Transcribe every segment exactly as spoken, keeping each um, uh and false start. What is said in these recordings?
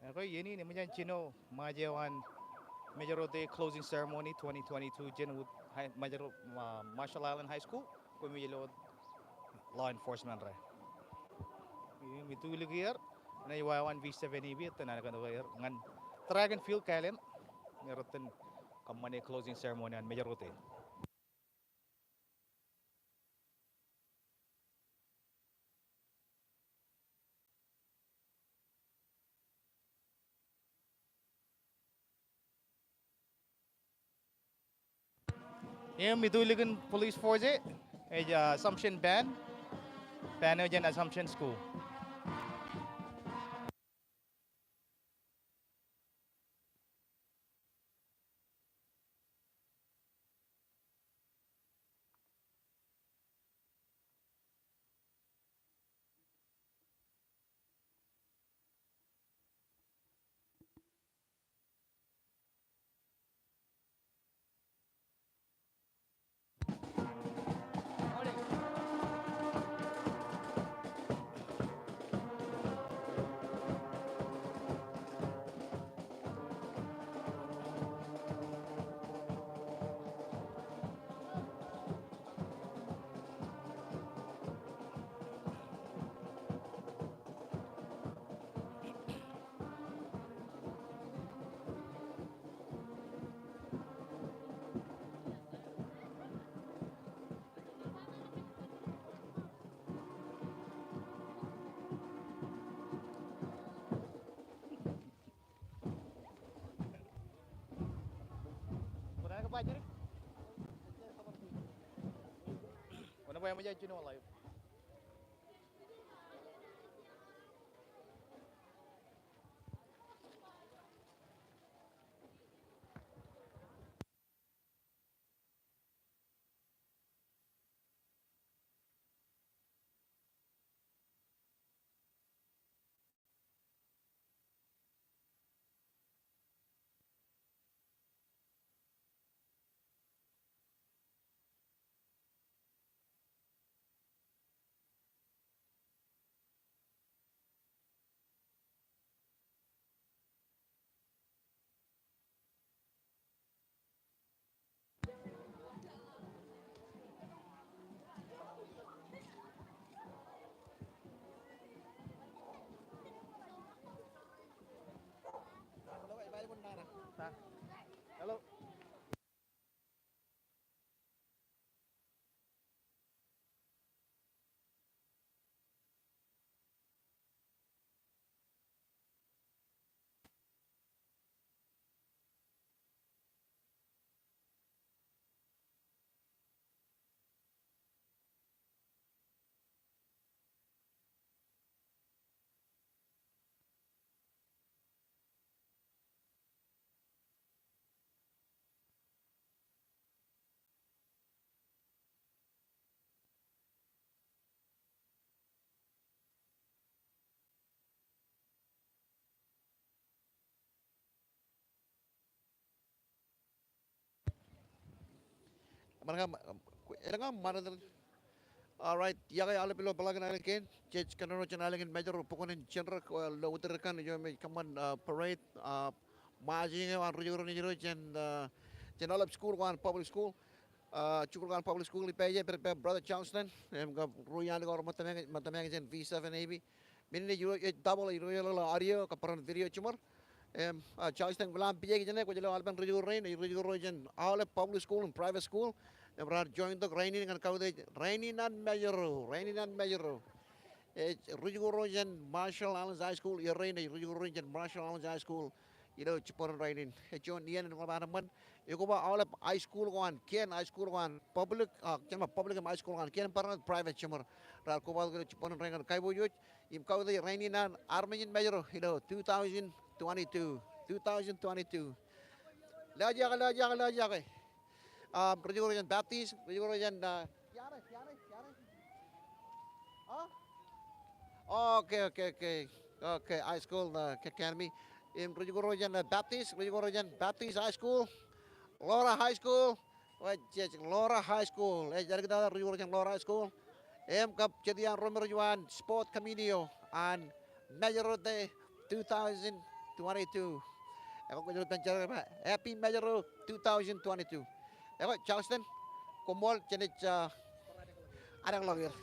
Okay, iien in eṃōj an jino Ṃajeḷ an Mājro Day closing ceremony twenty twenty-two jān wōt High, Mājro, uh, Marshall Islands High School, koṃij lo wōt law enforcement ro. Im itulik er, enaaj wāween V seven A B etan an kōn er ñan track and field kāālōt, im er etan kōṃṃane closing ceremony an Mājro Day. Im itulik in police force ej, uh, Assumption Band. Band eo jān Assumption School. Hello. All right, iọkwe aolep ilo peḷaakin aelōñ kein, jej kōnono jān aelōñ in Mājro, bukwōn in Jenrōk, ilo wōt er kaṇ ijo me kōṃṃan, uh, parade, uh, marching eo an ri-jukjuk rein ro jān, uh, jān aolep school ko an public school. Uh, jukjuk ko an public school ippaṃ ej pād ippa Brother Charleston, im kab ruo iaan ko rej ṃōttan, ṃōttan jān V seven A B. Men in ej, ej double, ej ilo audio, kab barāinwōt video jiṃor. Im, uh, Charleston, kwō lale ippaṃ jān e, kwōj lo aolepen ri-jukjuk rein, ri-jukjuk ro jān aolep public school im private school. Im raar join tok rainin ñan kautiej Rainin an Mājro, Rainin an Mājro. Ej ri-jukjuk ro jān Marshall Islands High School, iien rainin ej ri-jukjuk ro jān Marshall Islands High School. Ilo jibboñōn rainin. Ej juon iien in ḷap an eṃṃan. Ekwe ba aolep high school ko an kien, high school ko an public, ah, jān ba public im high school ko an kien, barāinwōt private jiṃor. Raar kobatok ilo jibboñōn rainin ñan kaiboojoj. Im kautiej rainin an armej in Mājro ilo two thousand twenty-two. Two thousand twenty-two. Lewōj iọkwe, lewōj iọkwe, lewōj iọkwe. Um, ri-jukjuk ro jān Baptist, ri-jukjuk ro jān, uh, Huh? Okay, okay, okay. Okay, high school, uh, Academy. Im ri-jukjuk ro jān, uh, Baptist, ri-jukjuk ro jān Baptist High School, Laura High School, Wajjej, Laura High School. Ej āliktata ri-jukjuk ro jān Laura High School. Im kab jet iaan ro me rej ba an sport committee eo an Mājro Day two thousand twenty-two. Ekwe kwōj bar jen jar ba, Happy Mājro two thousand twenty-two. Ekwe Charleston, koṃṃool, jenaaj, ah, adeḷọk er.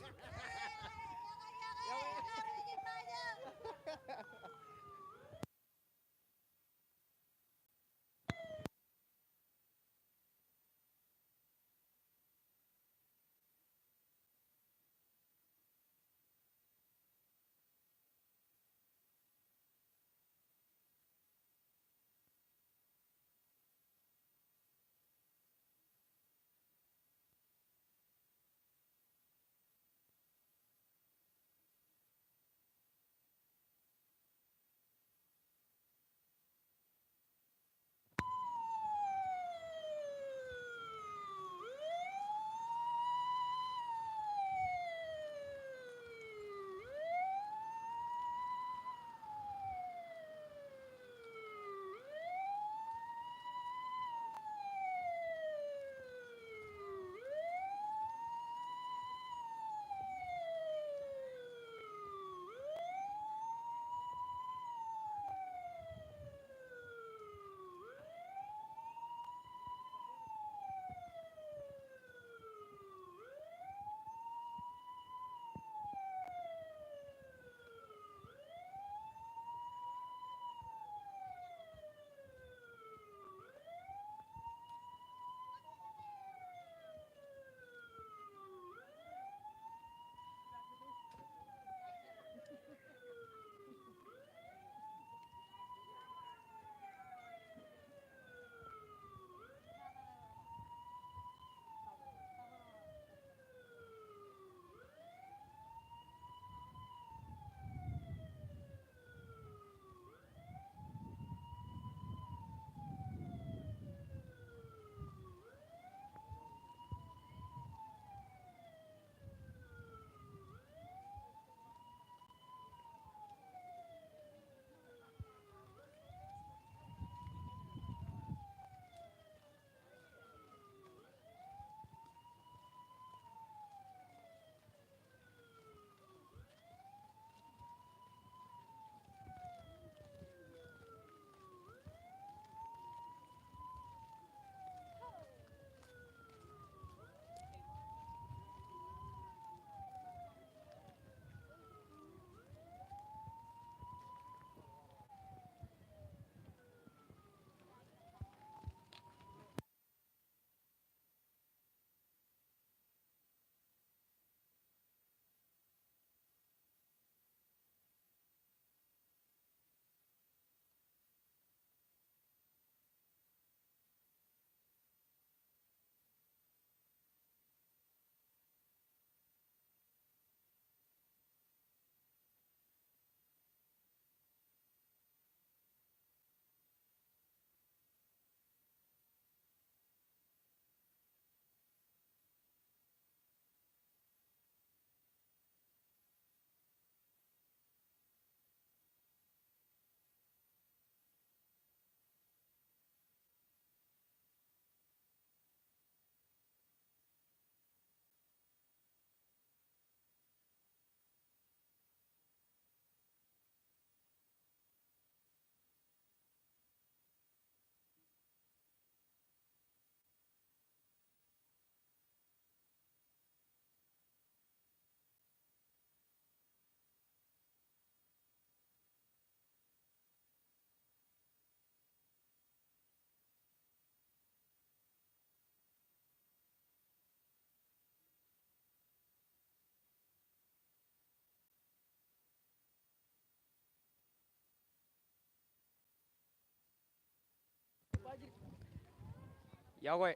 Iọkwe.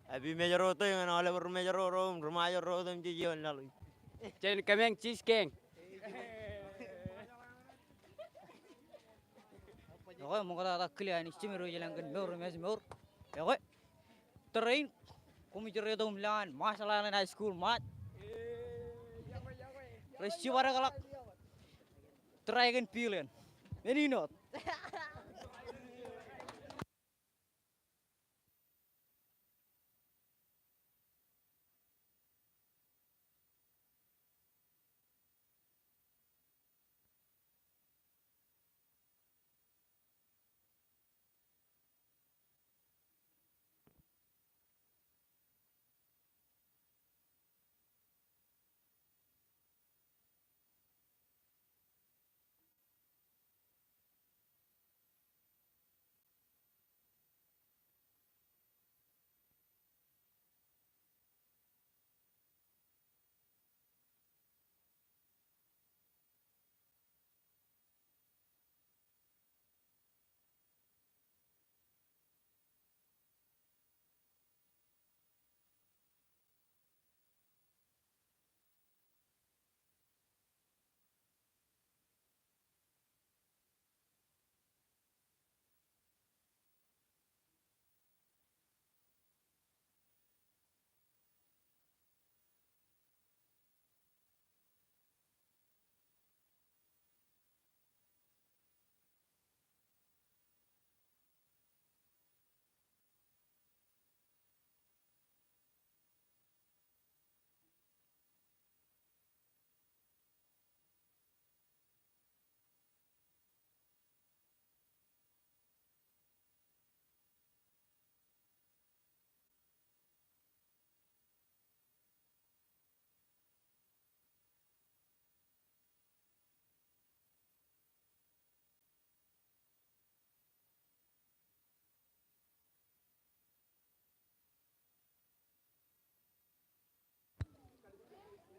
Happy Mājro to ñan aolep ri Mājro ro im ri Ṃajeḷ ro otemjej ioon laḷ in. Jen kōmeañ Jisōs kein. Iọkwe, ṃoktata kile Anij Jemem rej ilañ kōn mour im ājmour. Iọkwe. Tōre in, koṃij reito im lowaan Marshall Islands High School ṃaaj. Rej jibadekḷọk. Tōre kōn Belen. Men in wōt.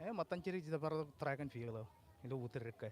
E, ṃōttan jidik jitōb bar tok track and field eo ilo Wūtdrik ke.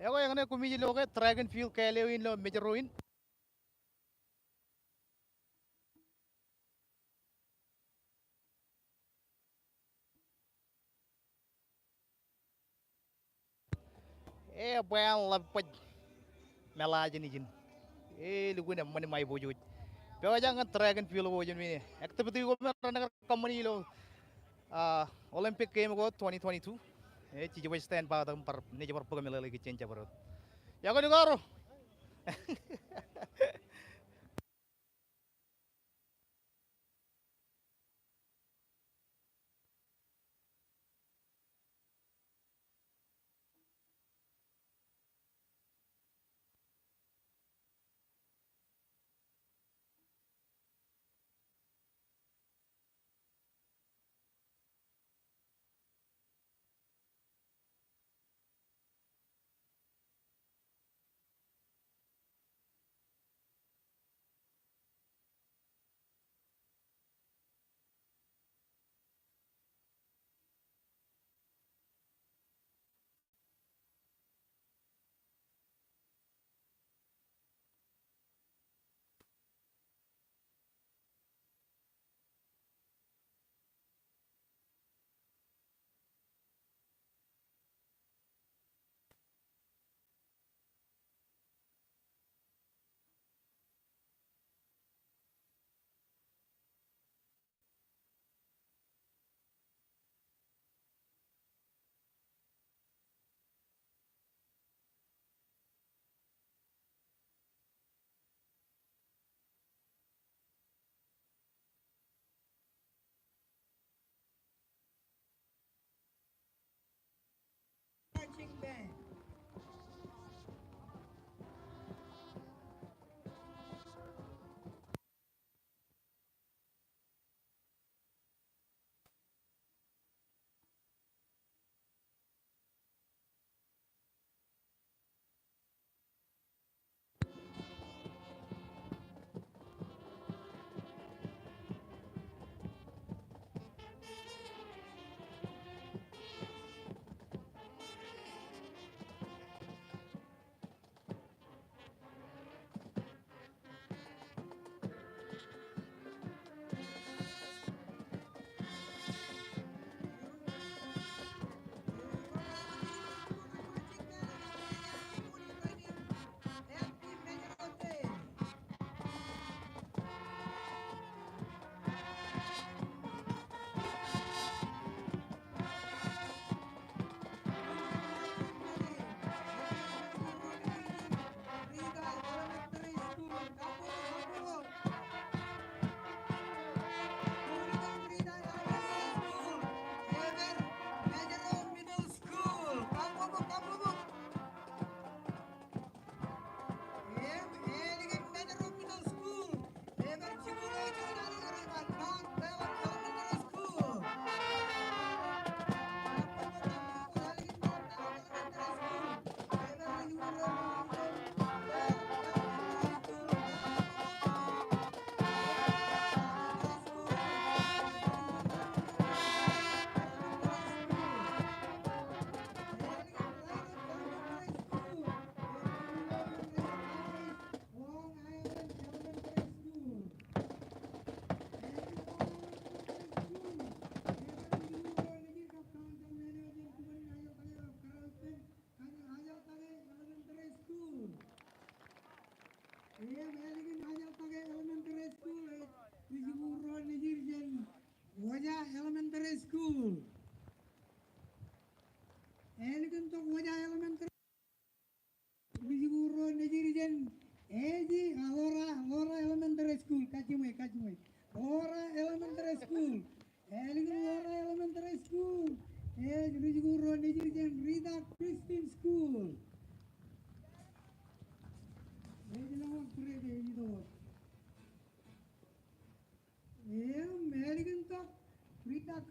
Ekwe, eñṇe koṃij lo ke track and field kāāl eo in ilo Mājro in. E, bwe an ḷap baj meḷaajin ijin. E, lukkuun eṃṃan im aiboojoj. Pojak ñan track and field ko jān men e. Activity ko me raṇe kar kōṃṃani ilo, ah, Olympic Game ko twenty twenty-two. E, jej baj stand by tok im bar, naaj bar bōk meḷeḷe ikijjien jabdewōt. Iọkwe, lukkuun ro.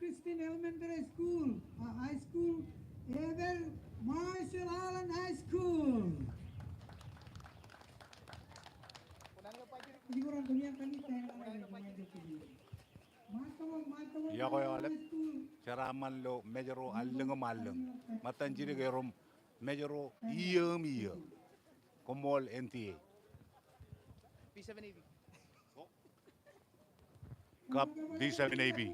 Christian Elementary School, uh, High School, ej pād Marshall Islands High School. Iọkwe aolep, jeraaṃṃan ilo Mājro allōñ im allōñ. Ṃōttan jidik erom Mājro iiō im iiō. Koṃṃool N T A. P seven A B. Kab P seven A B.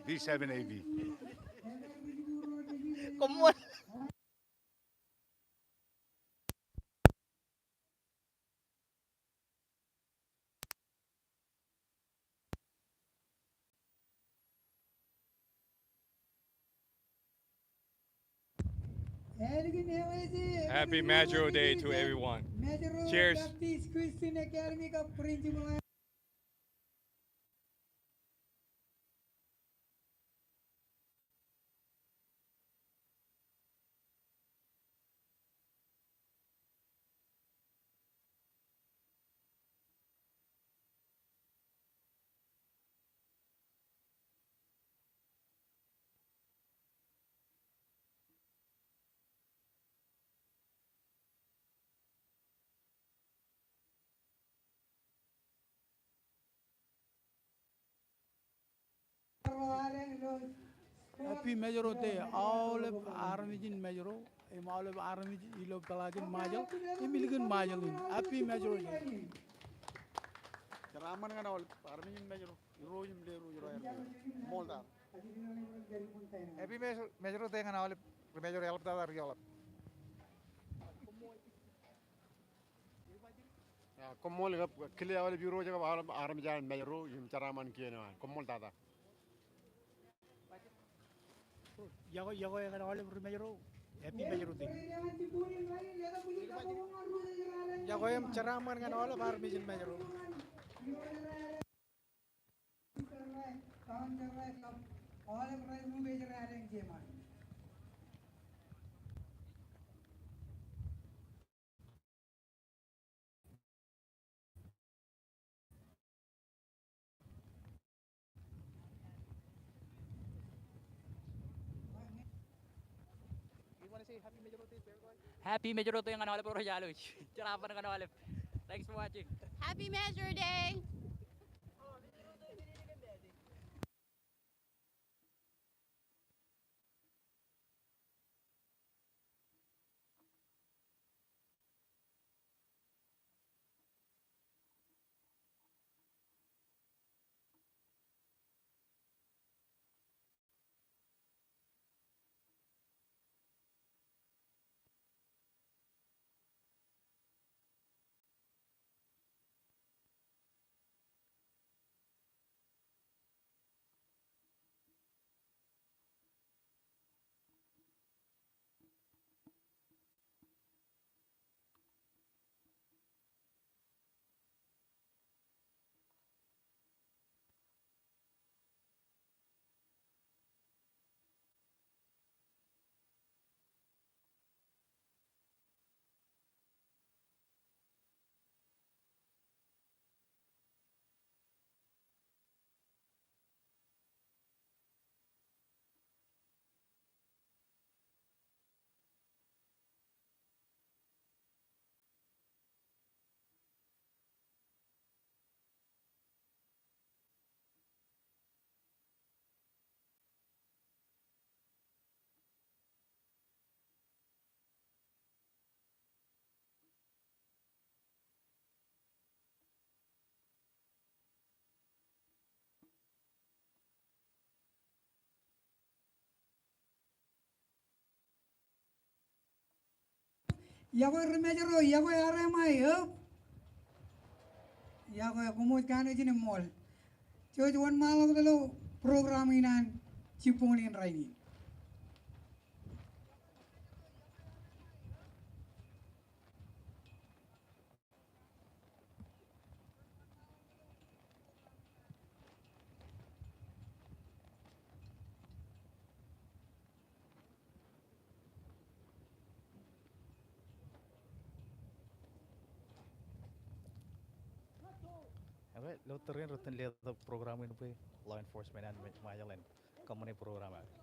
P seven A B. Koṃṃool. Happy Mājro Day to everyone. Cheers. Happy Mājro Day, aolep armej in Mājro, im aolep armej ilo peḷaakin Ṃajeḷ, im ilikin Ṃajeḷ in. Happy Mājro Day. Jeraaṃṃan ñan aolep armej in Mājro, irooj im lerooj ro aer. Ṃool tata. Happy Mājro, Mājro Day ñan aolep ri Mājro eḷaptata ri eḷap. Koṃṃool kab kile aolep irooj kab aolep armej an Mājro im jeraaṃṃan kien eo an. Koṃṃool tata. Iọkwe, iọkwe ñan aolep ri Mājro. Happy Mājro Day. Iọkwe im jeraaṃṃan ñan aolep armej in Mājro. Happy Mājro Day ñan aolep ro rej alwōj. Jeraaṃṃan ñan aolep. Thanks for watching. Happy Mājro Day. Iọkwe ri Mājro, iọkwe R M I, eo. Iọkwe, koṃwōj kanooj in im ṃool. Jej wōnṃaanḷọk ilo program in an jibboñ in rainin. Ilo tōre in rej itōn letok program in bwe law enforcement an Ṃajeḷ en kōṃṃane program eo.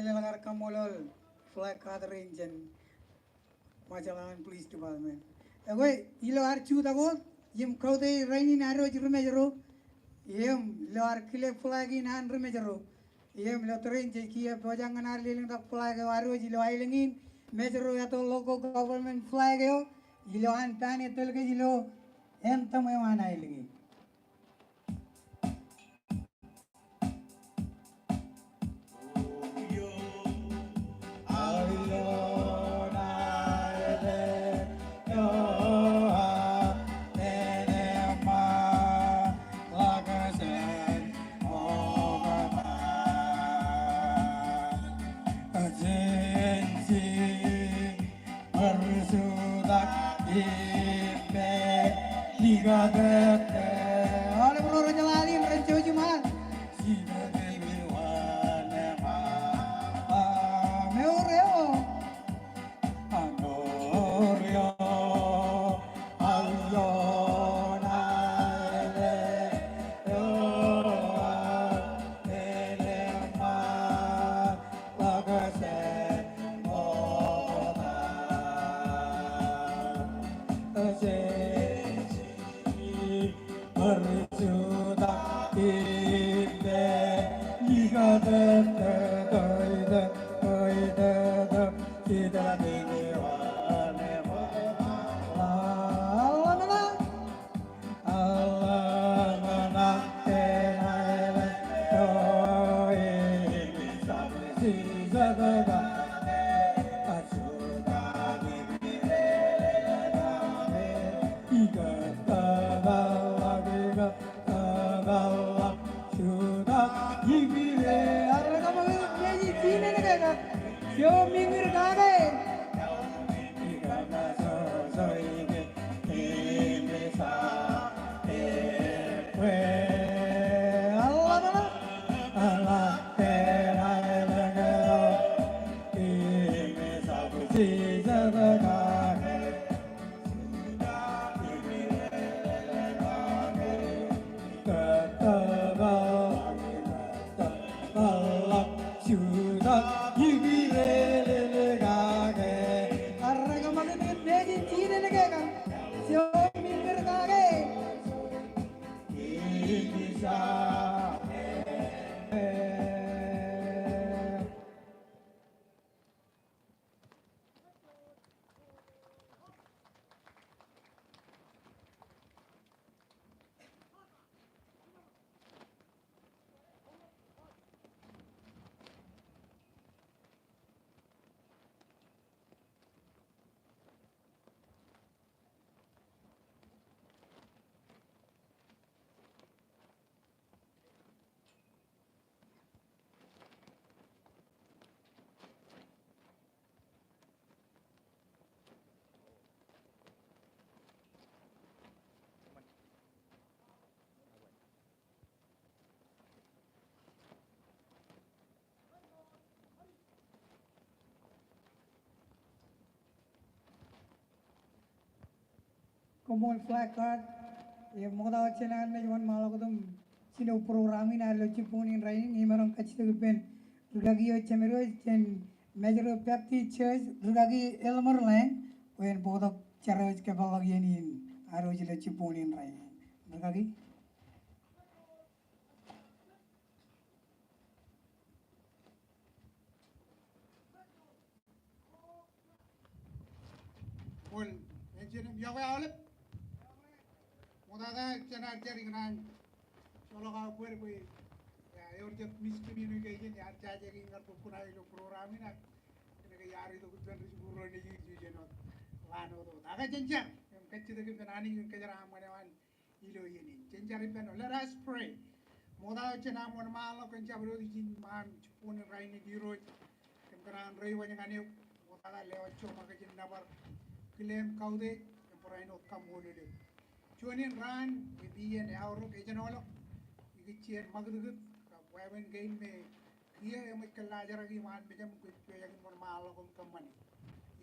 Elōñ kar kaṃṃoolol flag gathering jān Ṃajeḷ Island Police Department. Ekwe, ilo ad jutak wōt, im kautiej rainin ad wōj ri Mājro, im ilo ad kile flag in an ri Mājro, im ilo tōre in jej kiiō pojak ñan ad lelōñtak flag eo ad wōj ilo aelōñ in, Mājro Atoll Local Government flag eo, ilo an pāne tōl kōj ilo anthem eo an aelōñ in. Koṃṃool flag guard, e, ṃokta wōt jān an naaj wōnṃaanḷọk wōt im jino program in ad ilo jibboñ in rainin, im emaroñ kajjitōk ippān rūkaki eo jemed eo jān Mājro Baptist Church, rūkaki Elmer Lang, bwe en bōktok jar eo ej kōpeḷḷọk iien in ad wōj ilo jibboñ in rainin. Rūkaki. Ṃool, jen iọkwe aolep. Ṃoktata jān ad jar ikōṇaan joḷọk aō bōd bwe, ia, ewōr jet miscommunication, iar jaje ke ñan bōk kuṇaō ilo program in ak kōnke iar itok ippān ri-jikuuḷ ro nejū, nejū jān wōt, ḷaan wōt wōt. Ak jen jar im kajjitōk ippān Anij kōn kōjeraaṃṃan eo an ilo iien in. Jen jar ippān, let us pray. Ṃoktata jān am wōnṃaanḷọk kōn jabdewōt ijin ṃaan jibboñ in rainin Irooj. Kōm kōṇaan reiwōj ñan eok, ṃoktata lewōj joṃ ak ijin nōbar, kile im kautiej, im barāinwōt kaṃṃoolol eok. Juon in raan, im iien eaorōk ejenoḷọk, ikijjien ṃakūtkūt, kab wāween kein me kiiō eṃōj kōllaajraki iṃaan mejaṃ, kwōj pojak in wōnṃaanḷọk im kōṃṃane.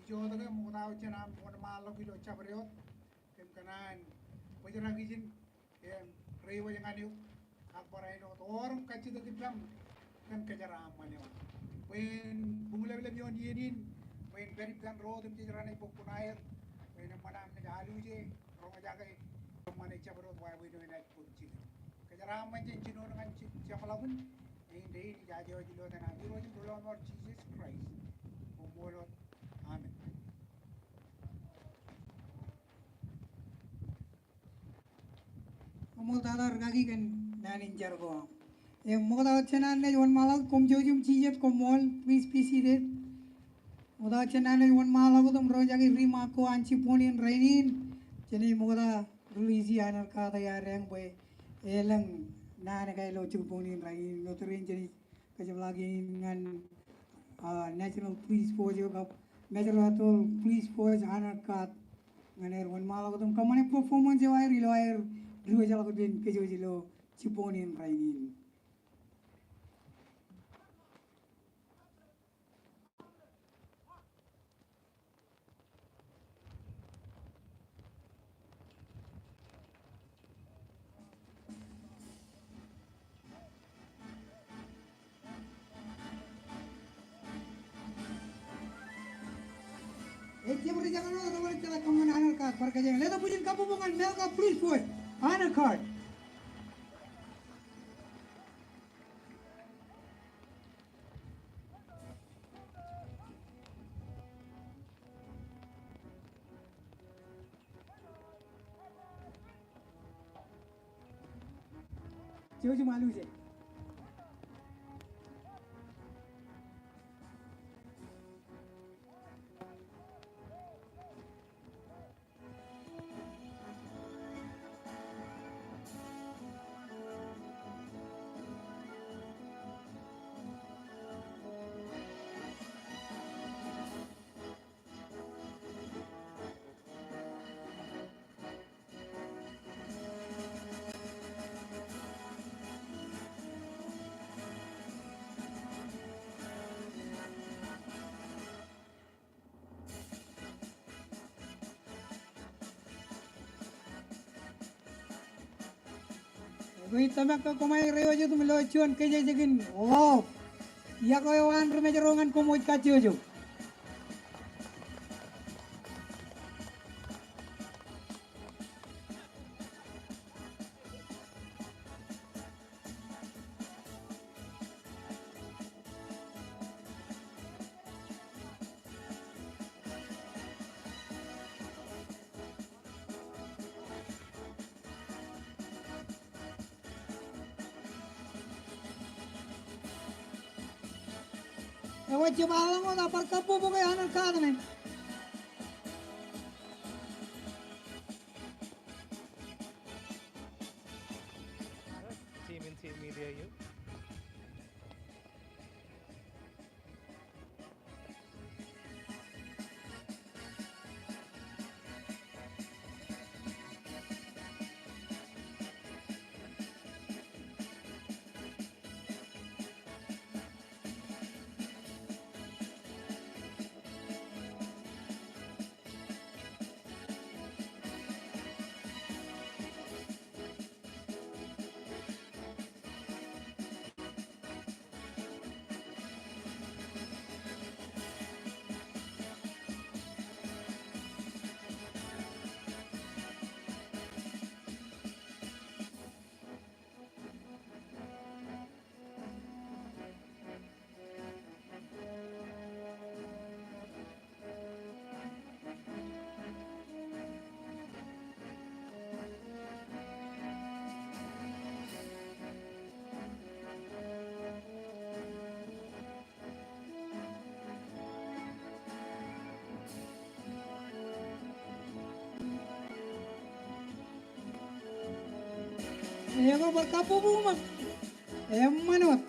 Ijoke ṃoktata jān am wōnṃaanḷọk ilo jabdewōt, kōm kōṇaan bōjrak ijin, im reiwōj ñan eok, ak barāinwōt ewōr im kajjitōk ippaṃ kōn kōjeraaṃṃan eo an. Bwe en buñleplep ioon iien in, bwe en pād ippān ro otemjej renaaj bōk kuṇaer, bwe en eṃṃan am naaj aluje, roñjake, kōṃṃane jabdewōt wāween eo enaaj bōk jikin. Kōjeraaṃṃan jān jinoin ñan jab-, jabḷọkin, im dein ijaje wōj ilo etan am Irooj im Rilọmọọr Jisōs Kraist, koṃṃool wōt. Amen. Koṃṃool tata rūkaki kōn naan in jar ko aṃ. Im ṃokta wōt jān an naaj wōnṃaanḷọk, koṃ jouj im jijet, koṃṃool, please be seated. Ṃokta wōt jān an naaj wōnṃaanḷọk wōt im roñjake remark ko an jibboñ in rainin, jenaaj ṃokta release Honor Guard eo ad eañ bwe elōñ naan ko ilo jibboñ in rainin, ilo tōre in jenaaj kōjepḷaak iien in ñan, ah, National Police Force eo kab Mājro Atoll Police Force Honor Guard ñan aer wōnṃaanḷọk wōt im kōṃṃane performance eo aer ilo aer diwōjḷọk ippān kōjwōj ilo jibboñ in rainin. Ej jab ri jekḷọk ro rej jeḷā kōṃṃan honor guard bar kōjeañ. Letok bwijin kabbokbok ñan Malka Police Force, honor guard. Jouj im aluje. Ekwe, tōmak ke koṃ reiwōj wōt im lo juon kōjejek in ḷọk. Iọkwe eo an ri Mājro ñan koṃ wōj kajjojo. Ewōr jab aḷ ḷọk wōt, bar kabbokbok e honor card ṇe. Team in team media eo. Ekwe bar kabbokbok ṃōk. Eṃṃan wōt.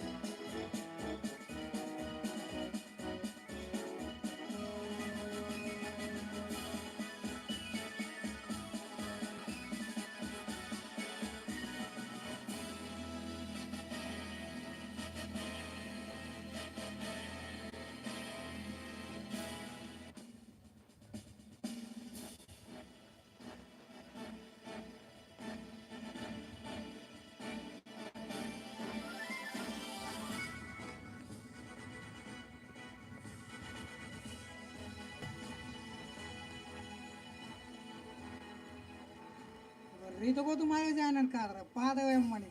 Ri tokwe tum eo ej honor card, bar eo eṃṃani.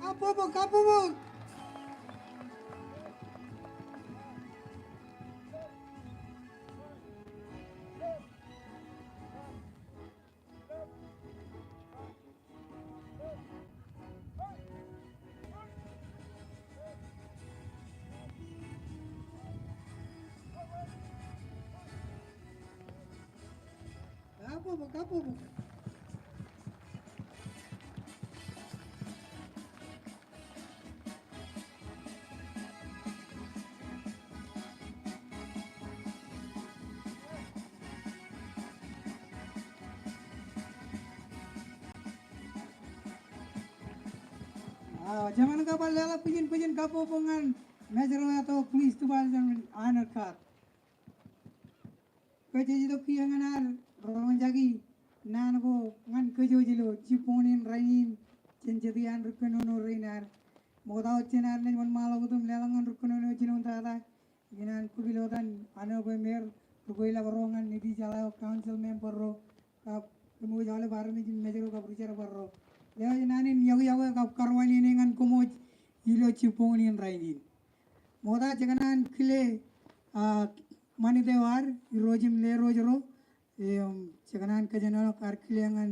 Kabbokbok, kabbokbok. Kabbokbok, kabbokbok. Aō, jemān kab bar leḷọk bwijin bwijin kabbokbok ñan Mājro Āto Police Department honor card. Kōj jej itok kiiō ñan ad roñjake naan ko ñan kōj ilo jibboñ in rainin jān jet iaan ri kōnono rein ad. Ṃokta wōt jān ad naaj wōnṃaanḷọk wōt im leḷọk ñan ri kōnono jinoin tata. Ikōṇaan kōpil wōt an Honorable Mayor Rukwelap Ro ñan Nitijeḷā eo, council member ro, kab kōmij aolep armej in Mājro kab ri jerbal ro. Lewōj naan in yokwe yokwe kab karuwainene ñan kōmij ilo jibboñ in rainin. Ṃokta jekōṇaan kile, ah, ṃanit eo ad, irooj im lerooj ro, im, jekōṇaan kōjenolọk ad kile ñan,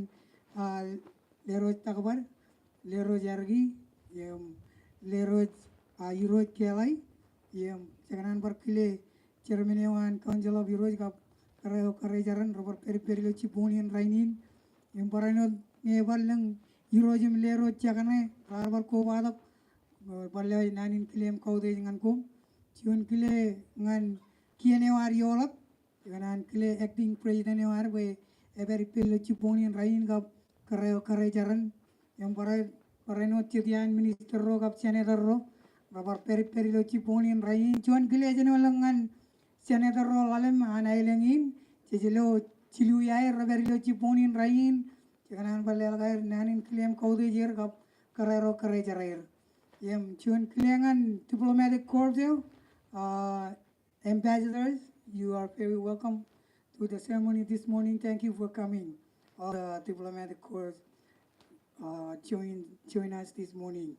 ah, lerooj Takbar, lerooj Erki, im, lerooj, ah, irooj Kelai, im, jekōṇaan bar kile chairman eo an Council of Irooj kab kōrā eo kōrā jeran, rebar pād ippād ilo jibboñ in rainin, im barāinwōt ñe ebar lōñ irooj im lerooj jekōṇe raar bar kobatok, bar lewōj naan in kile im kautiej ñan koṃ. Juon kile ñan kien eo ad eoḷap, ikōṇaan kile acting president eo ad bwe epād ippād ilo jibboñ in rainin kab kōrā eo kōrā jeran. Im barāinwōt jet iaan minister ro kab senator ro rebar pād ippād ilo jibboñ in rainin. Juon kile ej wōnṃaanḷọk ñan senator ro ḷalem an aelōñ in, jej lo jilu iaer repād ilo jibboñ in rainin. Jekōṇaan bar leḷọk aer naan in kile im kautiej er kab kōrā ro kōrā jeraer. Im juon kile ñan diplomatic corps eo, ah, ambassadors, you are very welcome to the ceremony this morning. Thank you for coming, all the diplomatic corps. uh, join, join us this morning.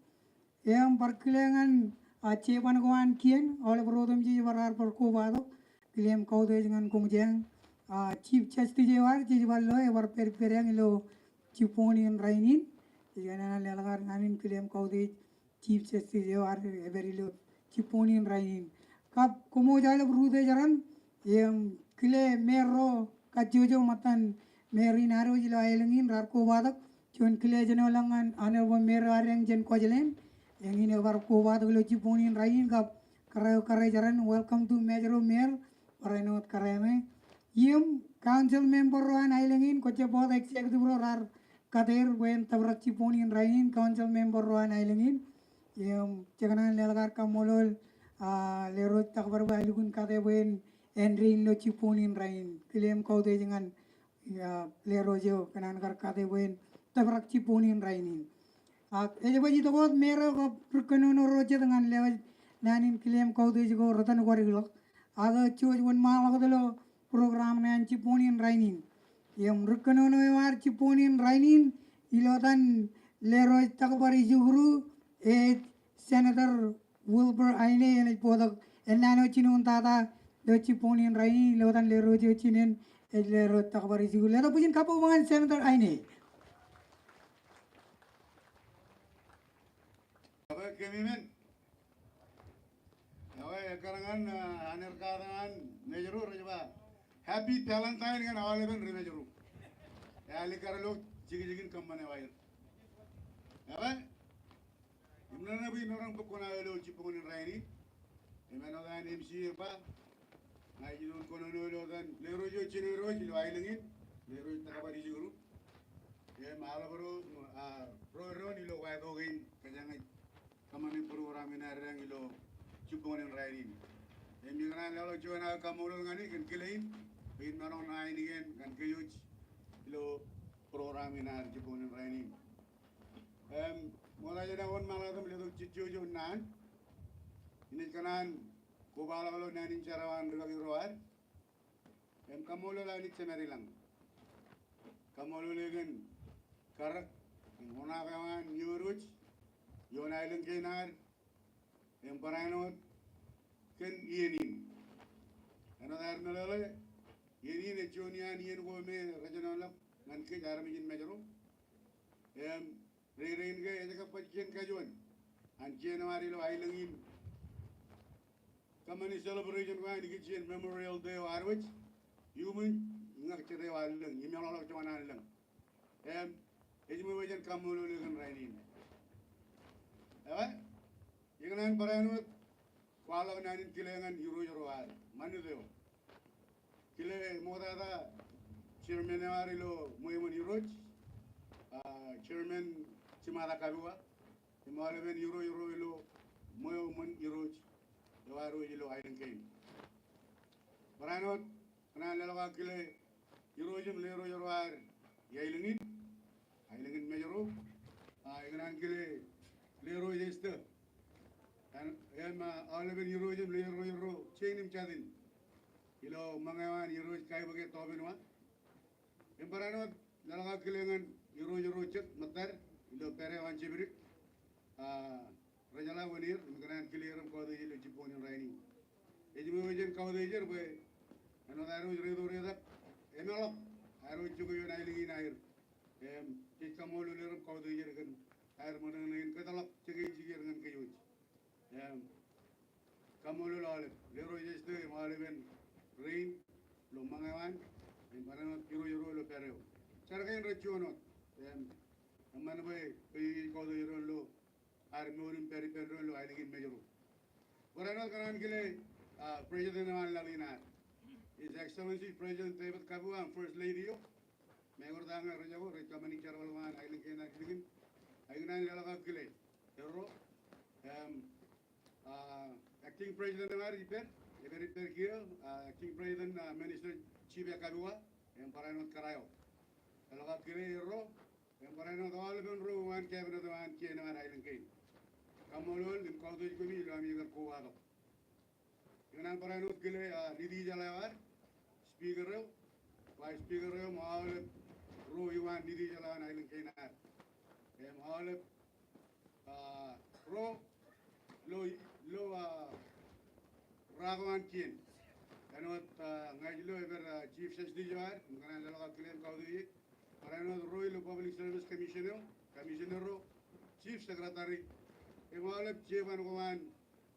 Im bar kile ñan, uh, jeban ko an kien, aolep ro otemjej bar, bar kobatok, kile im kautiej ñan koṃjeañ, uh, Chief Justice eo ad, jej bar lo, ebar pād, pād eañ ilo jibboñōn in rainin. Ij kōṇaan leḷọk ad ñan in kile im kautiej Chief Justice eo ad epād ilo jibboñōn in rainin. Kab koṃ wōj aolep rūtto eo raṇ, im kile meerro kajjojo ṃōttan meerro in ad wōj ilo aelōñ in raar kobatok, juon kile ej jino ḷọk ñan Honorable Mayor ad eñ jān Kuwajleen, eñin ebar kobatok ilo jibboñōn in rainin kab kōrā eo kōrā eo raṇ, welcome to Mājro Mayor, barāinwōt kōrā eo ṇe. Im council member ro an aelōñ in, kwōjab wōt executive ro raar kate er bwe en tōprak jibboñōn in rainin, council member ro an aelōñ in. Im jekōṇaan leḷọk ad kaṃṃoolol, ah, Lerooj Takbar bwe elukkuun kate bwe en, en rein ilo jibboñōn in rainin. Kile im kautiej ñan, ah, Lerooj eo kōṇaan kar kate bwe en tōprak jibboñōn in rainin. Ak ej baj itok wōt meerro kab ri kōnono ro jet ñan lewōj naan in kile im kautiej ko retan kwadik ḷọk. Ak jouj wōnṃaanḷọk wōt ilo program ṇe an jibboñōn in rainin. Im ri kōnono eo ad jibboñōn in rainin, ilo etan Lerooj Takbar Isukru, ej Senator Wilbur Aine, enaaj bōktok ennaan eo jinoin tata ilo jibboñōn in rainin, ilo etan Lerooj eo jinen, ej Lerooj Takbar Isukru. Letok bwijin kabbokbok ñan Senator Aine. Kōmij men. Ewe ekkar ñan, ah, aner katak an Mājro rej ba, Happy Valentine ñan aolepen ri Mājro. Ealikkar ilo jikijikin kōṃṃan eo aer. Ewe, im ṇa ṇe bwe imaroñ bōk kuṇaō ilo jibboñōn in rainin. Im āinwōt an M C ej ba, ña ij jino kōnono ilo etan Lerooj eo jinen ro ilo aelōñ in, Lerooj Takbar Isukru. Im aolep ro, ah, ro doon ilo wāto kein kōjeañ ej kōṃṃane program in ad eañ ilo jibboñōn in rainin. Im ikōṇaan leḷọk juon aō kaṃṃoolol ñan e kōn kile in, bwe in maroñ ṇa ainikien ñan kōj wōj ilo program in ad jibboñōn in rainin. Im ṃokta jān aō wōnṃaanḷọk im letok jejjo juon naan, inaaj kōṇaan kobaḷọk ilo naan in jerọwiwi an rikaki ro ad. Im kaṃṃoolol Anij Jemād ilañ. Kaṃṃoolol e kōn karōk im uṇaak eo an iiō wōj ioon aelōñ kein ad, im barāinwōt kōn iien in. Āinwōt aer meḷeḷe, iien in ej juon iaan iien ko me rej jino ḷọk ñan kōj armej in Mājro. Im Rein, rein ke ej kab baj kien kajuon an kien eo ad ilo aelōñ in. Kōṃṃani celebration ko an ikijjien Memorial Day eo ad wōj, iuṃwin ñak jet eo an lōñ, im eḷọk joñan an lōñ. Im ej ṃool bwe jen kaṃṃoolol e kōn rainin. Ewe, ikōṇaan barāinwōt kwaḷọk naan in kile ñan irooj ro ad, ṃanit eo. Kile ṃoktata chairman eo ad ilo ṃweo ṃōn irooj, ah, Chairman Jimata Kabua, im aolepen irooj ro ilo ṃweo ṃōn irooj eo ad wōj ilo aelōñ kein. Barāinwōt, kōṇaan leḷọk aō kile irooj im lerooj ro ad iaelōñ in, aelōñ in Mājro, ah, ikōṇaan kile lerooj Esther. Im, ah, aolepen irooj im lerooj ro jein im jatin ilo ṃōñā eo an irooj Kaibōke Tobinwa. Im barāinwōt leḷọk aō kile ñan irooj ro jet ṃōttad ilo pād eo an Jipdik, ah, rejeḷā wōn er, im ikōṇaan kile er im kautiej ilo jibboñōn in rainin. Ej ṃool bwe jen kautiej er bwe āinwōt aer wōj reto retak, emeḷọk aer wōj jokwe ioon aelōñ in aer. Im jej kaṃṃoolol er im kautiej er kōn aer ṃōṇōṇō in kōtḷọk jikin jikier ñan kōj wōj. Im kaṃṃoolol aolep, lerooj Esther im aolepen rein ilo ṃōñā eo an, im barāinwōt irooj ro ilo pād eo. Jar kein rej juon wōt, im eṃṃan bwe kōj jej kautiej doon ilo ad mour im pād ippān doon ilo aelōñ in Mājro. Barāinwōt kōṇaan kile, ah, President eo an laḷ in ad, His Excellency President David Kabua im First Lady eo. Im ewōr ta ñe rej jako rej kōṃṃani jerbal ko an aelōñ kein ad ilikin. Ikōṇaan leḷọk aō kile erro. Im, ah, Acting President eo ad ej pād, ej pād, ej pād kiiō, ah, Acting President, ah, Minister Chief Kabua, im barāinwōt kōrā eo. Leḷọk aō kile erro, im barāinwōt aolepen ro uwaan cabinet eo an kien eo an aelōñ kein. Kaṃṃoolol im kautiej kōmi ilo ami kar kobatok. Ikōṇaan barāinwōt kile, ah, Nitijeḷā eo ad, Speaker eo, Vice Speaker eo, im aolep ro uwaan Nitijeḷā eo an aelōñ kein ad. Im aolep, ah, ro, lo, lo, ah, ra ko an kien. Āinwōt, ah, ña ij lo ej pād, ah, Chief Justice eo ad, im kōṇaan leḷọk aō kile im kautiej. Barāinwōt ro ilo Public Service Commission eo, Commissioner ro, Chief Secretary, im aolep jeban ko an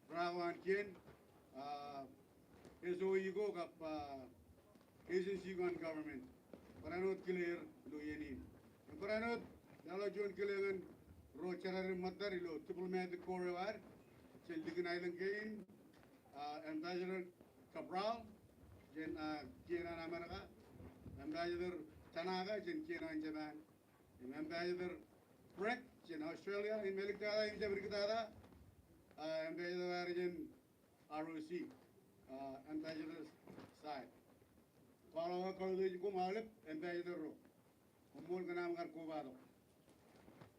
ra ko an kien, ah, S O E ko kab, ah, agency ko an government. Barāinwōt kile er ilo iien in. Im barāinwōt leḷọk juon kile ñan ro jerar im ṃōttad ilo diplomatic corps eo ad, jān likin aelōñ kein, ah, Ambassador Cabral, jān, ah, kien an Amerika, Ambassador Tanaka, jān kien an Japan, im Ambassador Bragg, jān Australia, im āliktata im jab diktata, ah, Ambassador ad jān R O C, ah, Ambassador Sy. Kwaḷọk kautiej koṃ aolep ambassador ro. Koṃṃool kōn aṃ kar kobatok.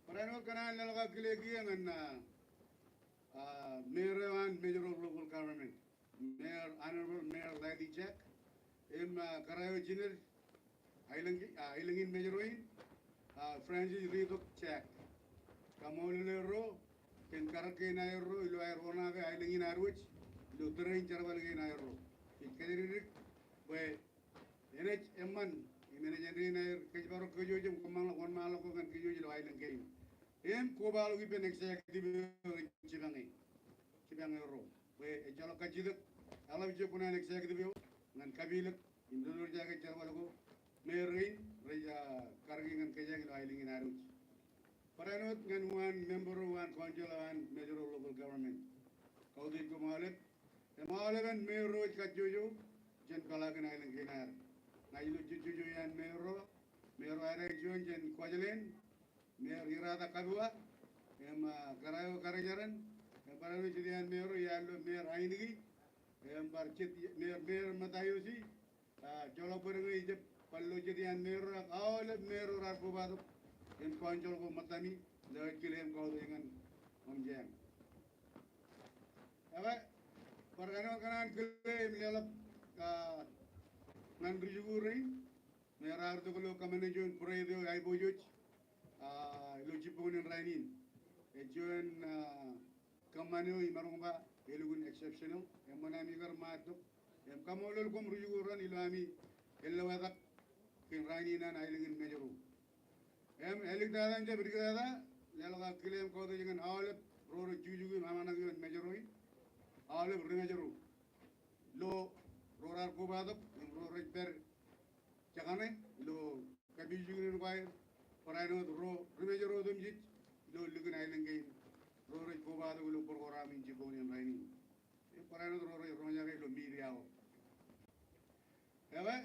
Barāinwōt kōṇaan leḷọk aō kile kiiō ñan, ah, ah, mayor eo an Mājro local government, Mayor, Honorable Mayor Lathy Jack, im, ah, kōrā eo jined aelōñ, ah, aelōñ in Mājro in, ah, Francis Ritok Jack. Kaṃṃoolol er ro kōn karōk kein aer ro ilo aer oṇaake aelōñ in ad wōj ilo tōre in jerbal kein aer ro. Ij kōjatdikdik bwe enaaj eṃṃan im enaaj āindein aer kōjparok kōjwōj im kōṃṃanḷọk wōnṃaanḷọk ko ñan kōjwōj ilo aelōñ kein. Im kobaḷọk ippān executive eo ej jipañ e, jipañ er ro. Bwe ejjeḷọk kajjitōk eḷap ijjab kuṇaan executive eo ñan kapilōk im lolorjake jerbal ko mayor kein rej, ah, karōki ñan kōjeañ ilo aelōñ in ad wōj. Barāinwōt ñan uwaan member eo an council eo an Mājro local government. Kautiej koṃ aolep. Im aolepen mayor ro ej kajjojo jān peḷaakin aelōñ kein ad. Ña ij lo jejjojo iaan mayor ro, mayor ro ad ej juon jān Kuwajleen, Mayor Irata Kabua, im, ah, kōrā eo Karijeran, im barāinwōt jet iaan mayor ro iar lo Mayor Ainiki, im bar jet mayor, Mayor Matayoshi, ah, joḷọk bwe ñe ijab bar lo jet iaan mayor ro ak aolep mayor ro raar kobatok im council ko ṃōttami, lewōj kile im kautiej ñan Ṃōmjeañ. Ekwe, bar āinwōt kōṇaan kile im leḷọk, ah, ñan ri-jikuuḷ rein, me raar itok ilo kōṃṃane juon parade eo aiboojoj, ah, ilo jibboñōn in rainin. Ej juon, ah, kōṃṃan eo imaroñ ba elukkuun exceptional, eṃṃan ami kar ṃaat tok. Im kaṃṃoolol koṃ ri-jikuuḷ raṇ ilo ami ellewetak kōn rainin an aelōñ in Mājro. Im āliktata im jab diktata, leḷọk aō kile im kautiej ñan aolep ro rej jukjuk im aṃ ṇak ioon Mājro in, aolep ri-Mājro. Lo ro raar kobatok im ro rej pād jekane ilo kapijuknen ko aer, barāinwōt ro ri-Mājro otemjej ilo likin aelōñ kein, ro rej kobatok ilo program in jibboñōn in rainin. Im barāinwōt ro rej roñjake ilo media ko. Ekwe,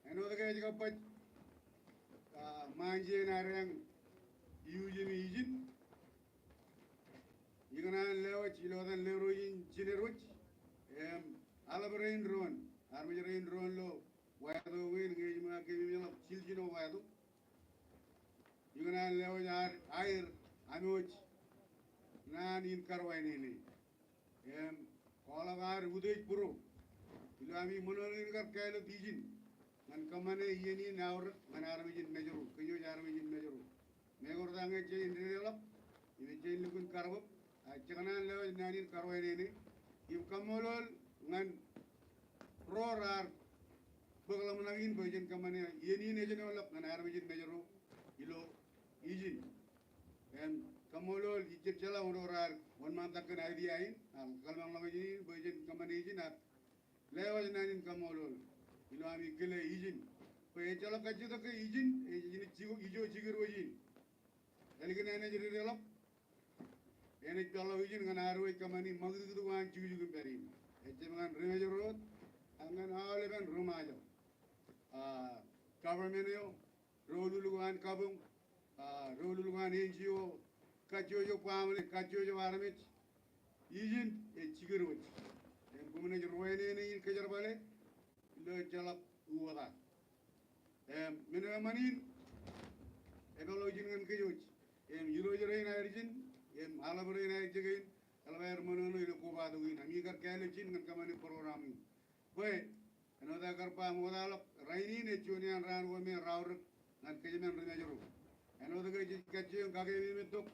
āinwōt ke ej kab baj, ah, ṃaanjien ad eañ iuj im ijin, ikōṇaan lewōj ilo etan lerooj in jined wōj, im aḷap rein doon, armej rein doon lo wāto kein ñe ej ṃōñā keememej ḷọk jiljino wāto. Ikōṇaan lewōj aer, aer āinwōt naan in karuwainene. Im kwaḷọk ad utiej būro ilo ami ṃōṇōṇō in kar kāālōt ijin ñan kōṃṃane iien in aorōk ñan armej in Mājro, kōjwōj armej in Mājro. Mekorta ñe ej jañin dedeḷọk im ej jañin lukkuun karbōb, ak jekōṇaan lewōj naan in karuwainene im kaṃṃoolol ñan ro raar bōk ḷōmṇak in bwe jen kōṃṃane iien in ejenoḷọk ñan armej in Mājro ilo ijin. Im kaṃṃoolol, ij jab jeḷā wōn ro raar wōnṃaantak kōn idea in, ak kōḷmānḷọkjeṇ in bwe jen kōṃṃane ijin, ak lewōj naan in kaṃṃoolol ilo ami kile ijin. Bwe ejjeḷọk kajjitōk ke ijin ej, ej ijo jikier wōj in. Ālikin enaaj dedeḷọk, enaaj peḷḷọk ijin ñan ad wōj kōṃṃani ṃakūtkūt ko an jukjuk im pād in. Ejjab ñan ri-Mājro wōt, ak ñan aolepen ri-Ṃajeḷ. Ah, government eo, doulul ko an kabuñ, ah, doulul ko an N G O, kajjojo baaṃle, kajjojo armej, ijin ej jikier wōj. Im koṃ naaj ruwainene in kōjerbale ilo ejjeḷọk uwōta. Im men eo eṃṃan in, epeḷḷọk ijin ñan kōjwōj. Im irooj rein aer jin, im aḷap rein aer jikein, eḷap aer ṃōṇōṇō ilo kobatok in. Ami kar kāālōt ijin ñan kōṃṃane program in. Bwe āinwōt aō kar ba ṃoktaḷọk, rainin ej juon iaan raan ko me raorōk ñan kōjmān ri-Mājro. Āinwōt ke jej kajjioñ kakeememej tok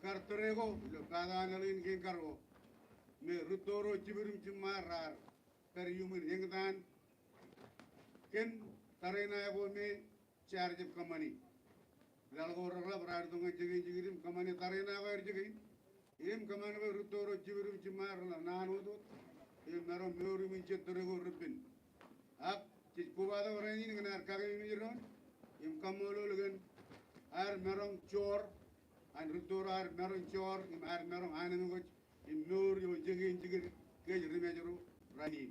kar tōre ko ilo path an ālien kein kar ko, me rūtto ro jibwid im jiṃṃaer raar pād iuṃwin eñtaan kōn tariṇae ko me jaar jab kōṃṃani. Laḷ ko reḷap raar itok ñan jikin jikin im kōṃṃane tariṇae ko aer jikin. Im kōṃṃan bwe rūtto ro jibwid im jiṃṃaer reḷap naan wōt wōt im maroñ mour iuṃwin jet tōre ko repen. Ak jej kobatok rainin ñan ad kakeememej doon im kaṃṃoolol kōn ad maroñ joor, an rūtto ro ad maroñ joor im ad maroñ anemkwōj im mour ioon jikin jikin kōj ri-Mājro rainin.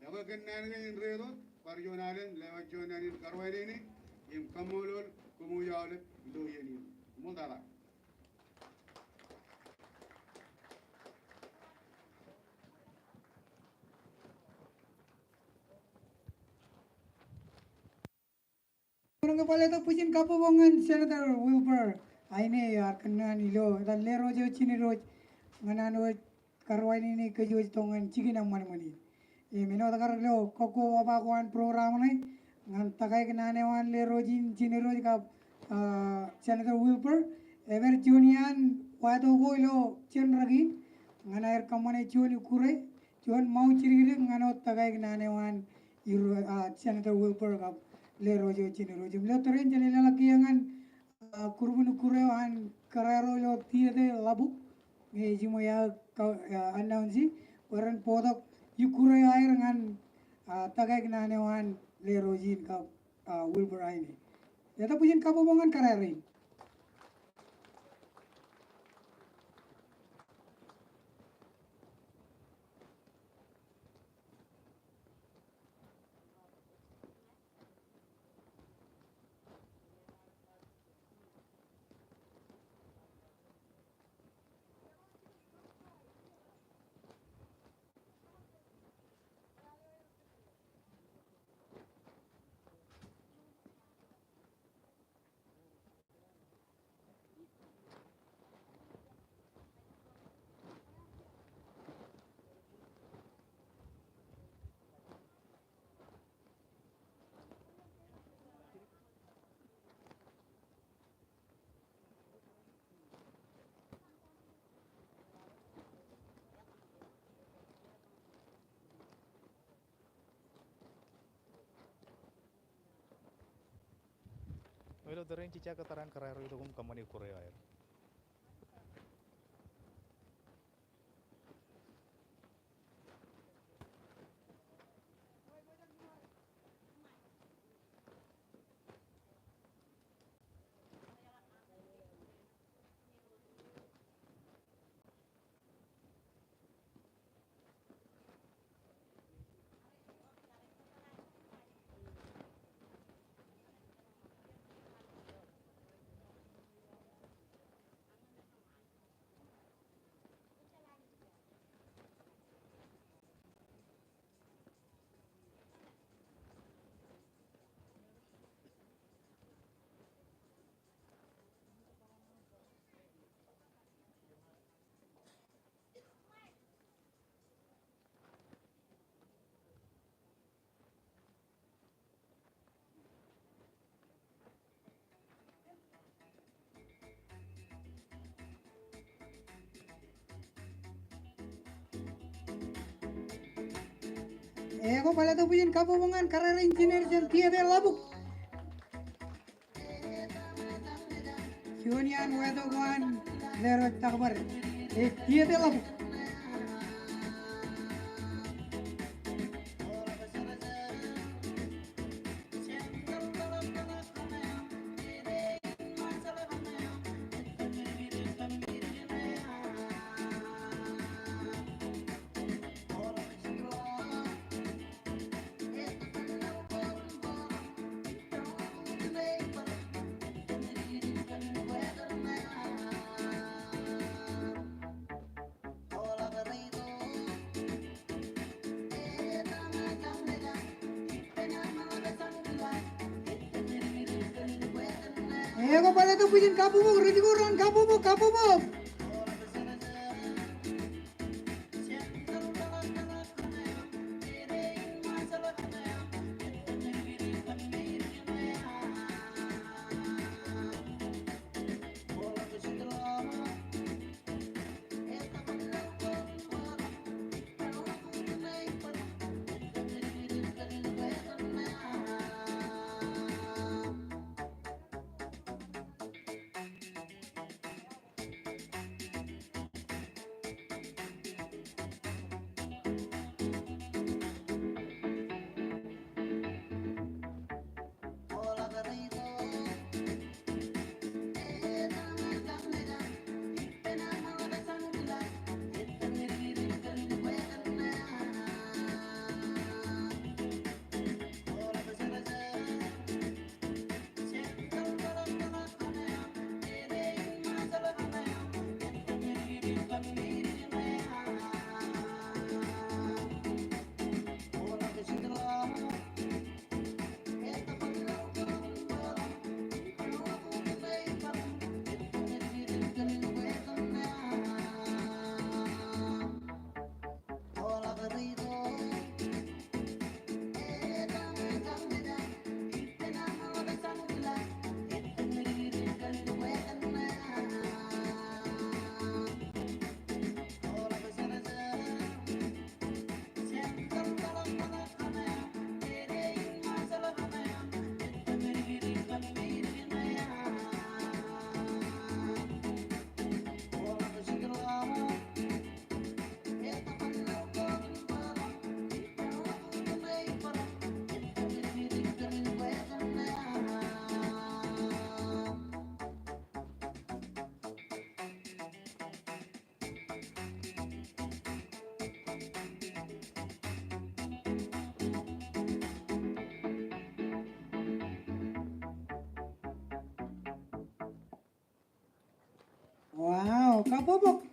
Ekwe kōn naan kein in reitok, bar juon alen, lewōj juon naan in karuwainene im kaṃṃoolol, koṃ aolep ilo iien in. Ṃool tata. Bar ke bōk letok bwijin kabbokbok ñan Senator Wilbur Aine, ear kōnono ilo etan Lerooj eo Jined Rooj ñan an wōj karuwainene kōj wōj tok ñan jikin eṃṃanṃan in. Im āinwōt kar ilo kōkkobaba ko an program ṇe ñan tōkaik naan eo an Lerooj in Jined Rooj kab, ah, Senator Wilbur, ej pād juon iaan wato ko ilo jān rōkin ñan aer kōṃṃane juon ikkure, juon ṃaujidikdik ñan wōt tōkaik naan eo an Irooj, ah, Senator Wilbur kab Lerooj eo Jined Rooj. Im ilo tōre in jen leḷọk kiiō ñan, ah, group in ikkure eo an kōrā ro ilo theater ḷapuk, ñe ejiṃwe aō ka, ah, announce bwe ren bōktok ikkure eo aer ñan, ah, tōkaik naan eo an Lerooj in kab, ah, Wilbur Aine. Letok bwijin kabbokbok ñan kōrā rein. Ilo tōre in jej jab kōttar an kōrā ro itok im kōṃṃane ikkure eo aer. Ekwe, bar letok bwijin kabbokbok ñan kōrā rein jined jān theater ḷapuk. Juon iaan wato ko an Lerooj Takbar ej theater ḷapuk. Ekwe, bar letok bwijin kabbokbok, rijikuuḷ an kabbokbok, kabbokbok. Wow, kabbokbok.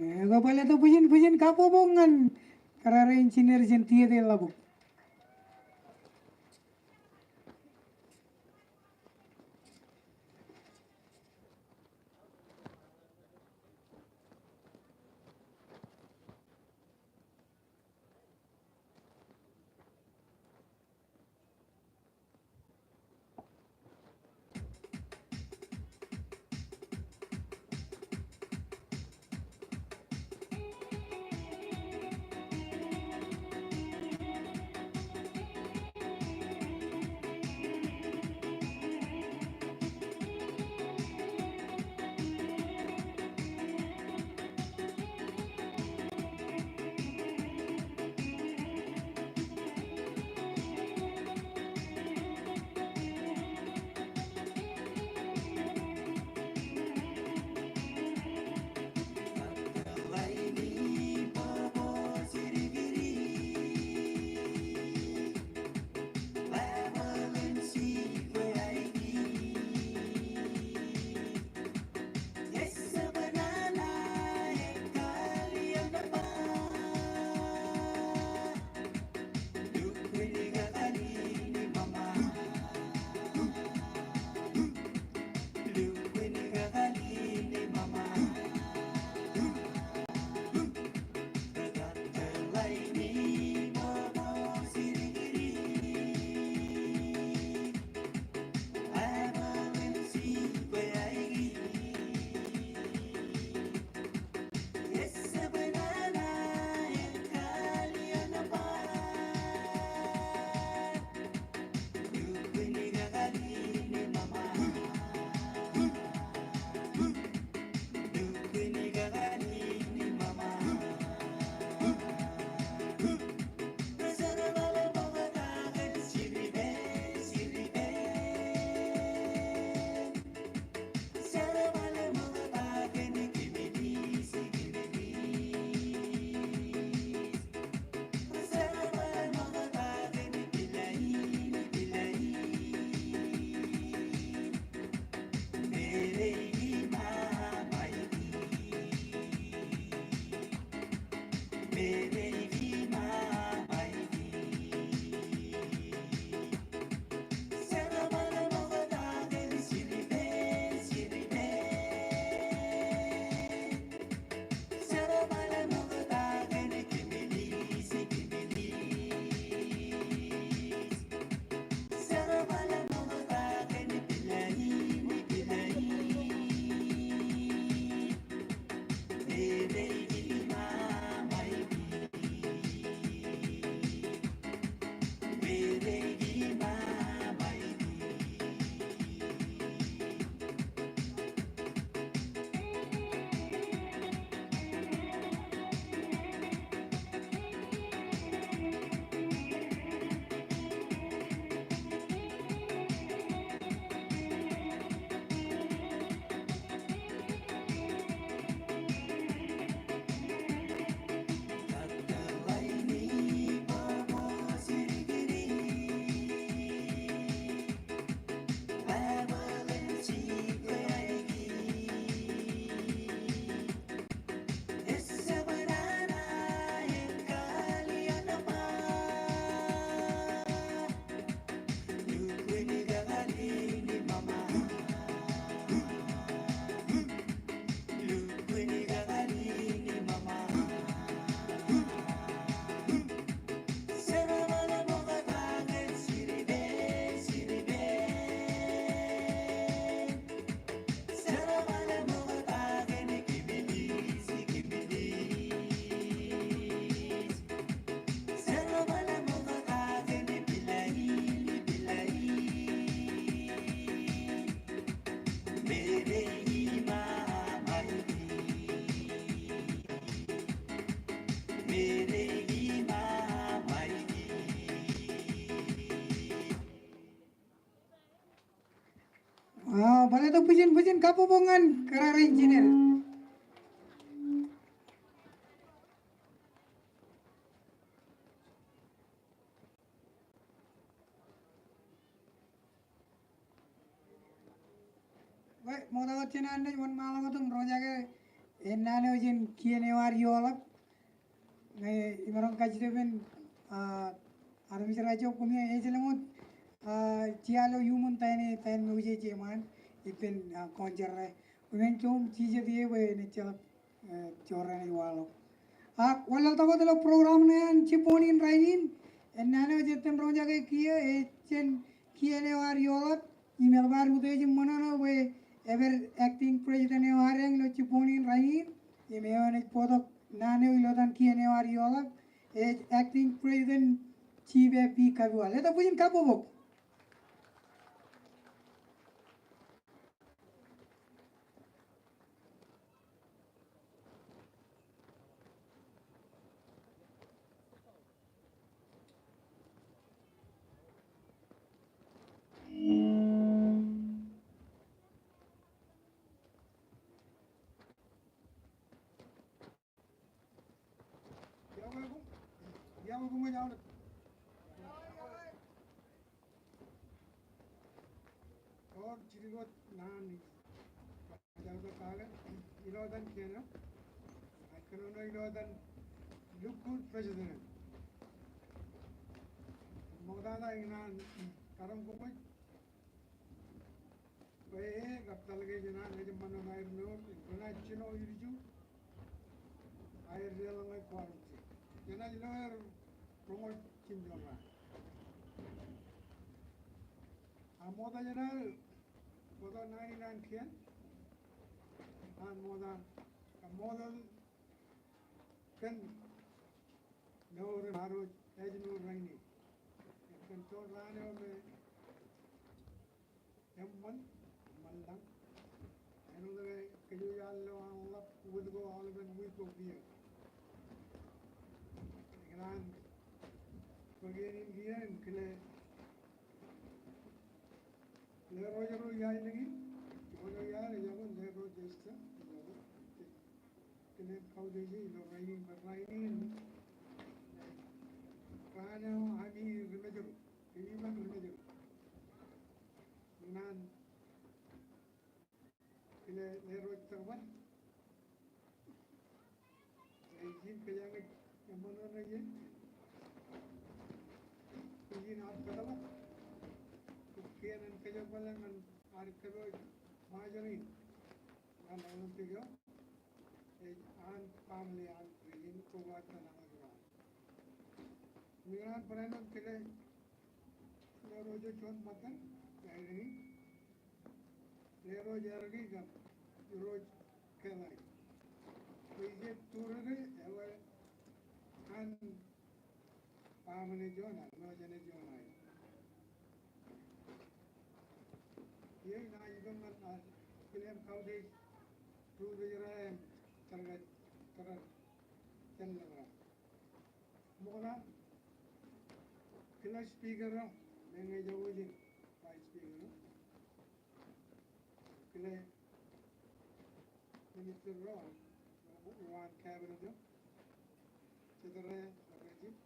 Ekwe, bōlen bwijin, bwijin kabbokbok ñan kōrā rein jined jān Tiet Ḷabōk. Aa, bar etto bwijin bwijin kabbokbok ñan kōrā rein jined. Bwe ṃokta wōt jān an naaj wōnṃaanḷọk wōt im roñjake ennaan eo jān kien eo ad eoḷap. Ñe imaroñ kajjitōk ippān, ah, armej ro jab koṃ ejjeḷọk wōt, ah, jea ilo iuṃwin taine, taine ṃokta jeṃaan ippān, ah, kọñjerre. Kōmij kōṃ jijet ie bwe en ejjeḷọk, eh, jorrāān ej waḷọk. Ak wanlaḷtak wōt ilo program ṇe an jibboñ in rainin, ennaan eo jej itōn roñjake kiiō, ej jān kien eo ad eoḷap, im eḷap ad utiej im ṃōṇōṇō bwe epād acting president eo ad eñ ilo jibboñ in rainin, im eo enaaj bōktok naan eo ilo etan kien eo ad eoḷap, ej acting president Jibe P. Kapiwal. Etto bwijin kabbokbok. Ewōr jidik wōt naan in kajjitōk kake ilo etan kien eo, ak kōnono ilo etan lukkuun president. Ṃoktata ikōṇaan karom kōṃṃool bwe e kab taḷ ke jenaaj ṃōṇōṇō aer mour, jenaaj jino ilju aer deḷọñ kwaḷọk je. Jenaaj lo er roñoul jimjuon raan. Ak ṃokta jenaaj bōktok naan in an kien an ṃokta, kab ṃokta kōn mour im ad wōj ājmour rainin. Kōn juon raan eo me eṃṃan, eṃṃan lañ. Āinwōt ke kōj wōj ar lo an ḷap wōt ko aolepen wiik ko kiiō. Ikōṇaan bōk iien in kiiō im kile ḷeo ro ro iaar lōñ in, ḷeo ro iaar, ejako ḷeo ro Chester, ejako. Kile kautiej ilo rainin, bwe rainin raan eo ami ri-Mājro, kōmij ba ri-Mājro. Naan kile ḷeo ro Jabōt, ej jino kōjeañ eṃṃan ṇe ej ijin ad kōtḷọk, kōn kien en kōjerbale ñan ad kōpooj Ṃajeḷ in ñan Olympic eo, ej an family an ijin koba tōn aṃ ej ba. Im ikōṇaan barāinwōt kile Irooj eo juon ṃōttan, āinwōt Irooj Eriki kab Irooj Kelai. Bwe ije turōke ewōr an family eo juon, an ṃōttan eo juon aer. Iiō inaaj itok ñan ad kile im kautiej ri-Ṃajeḷ im jar kōj, jar kōj jān ḷōmṇak. Ṃokta, kile speaker eo, meñe ejako ijin vice speaker eo, kile minister ro, ro an cabinet eo, jet ro, ro chief.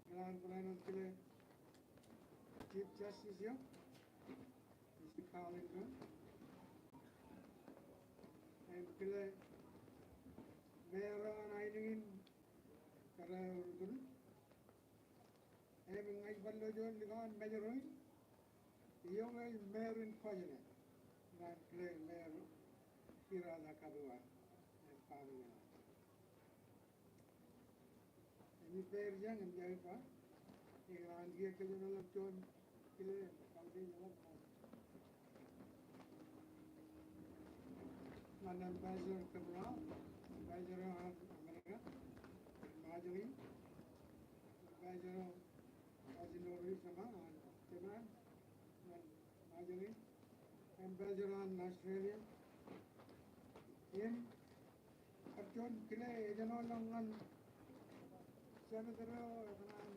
Ikōṇaan barāinwōt kile Chief Justice eo, Mister Carl Ingrum. Im kile Mayor eo an aelōñ in, Kōrā Rutulut. Im ña ij bar lo juon likao an Mājro in, eo ej Mayor in Kōjne. Ñan kile Mayor Hirata Kapiwa im family eo. Im ippāer jañ im ippāer ba, ikōṇaan kiiō kōjenolọk juon kile kautiej ḷọk ñan Ambassador Cabral, Ambassador eo an Amerika, Ṃajeḷ in, Ambassador Kasinori Sama an Japan, ñan Ṃajeḷ in, Ambassador an Australia, im bar juon kile ejenoḷọk ñan Senator eo ekōṇaan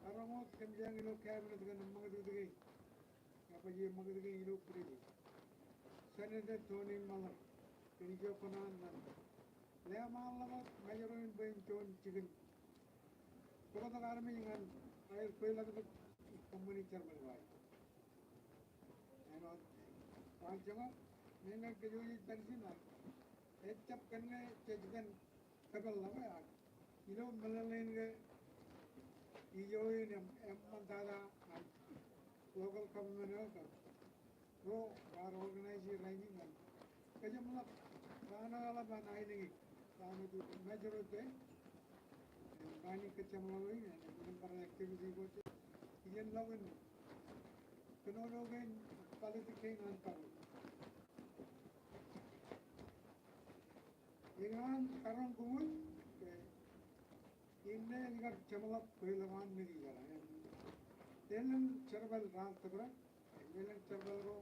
karoñ wōt kōmjeañ ilo cabinet kōn ṃakūtkūt kein. Ña baj ie ṃakūtkūt kein ilo kūrjin. Senator Tony Muller, kōn ijo kōṇaan ñan leṃaanḷọk wōt Ṃajeḷ in bwe en juon jikin bōktok armej ñan aer kweilọktok kōṃṃani jerbal ko aer. Āinwōt, bar joñak, meñe kōj ej pād ijin ad, ejjab kōn ke jej kōn kōpeḷḷọk e ak ilo meḷeḷein ke ijo in eṃ, eṃṃantata an local government eo kab ro raar organize rainin ñan kōjeṃḷọk raan eo eḷap an aelōñ in, raan eo ej Ṃajeḷ Day, raan in kōjeṃḷọk in, im bar activity ko ijin ḷọk in kōnono kein politic kein an bar Ikōṇaan karoñ koṃwin, ke, inne ej kar jeṃḷọk kweilọk an Nejū eo. Elōñ jerbal raar tōprak, elōñ jerbal ro,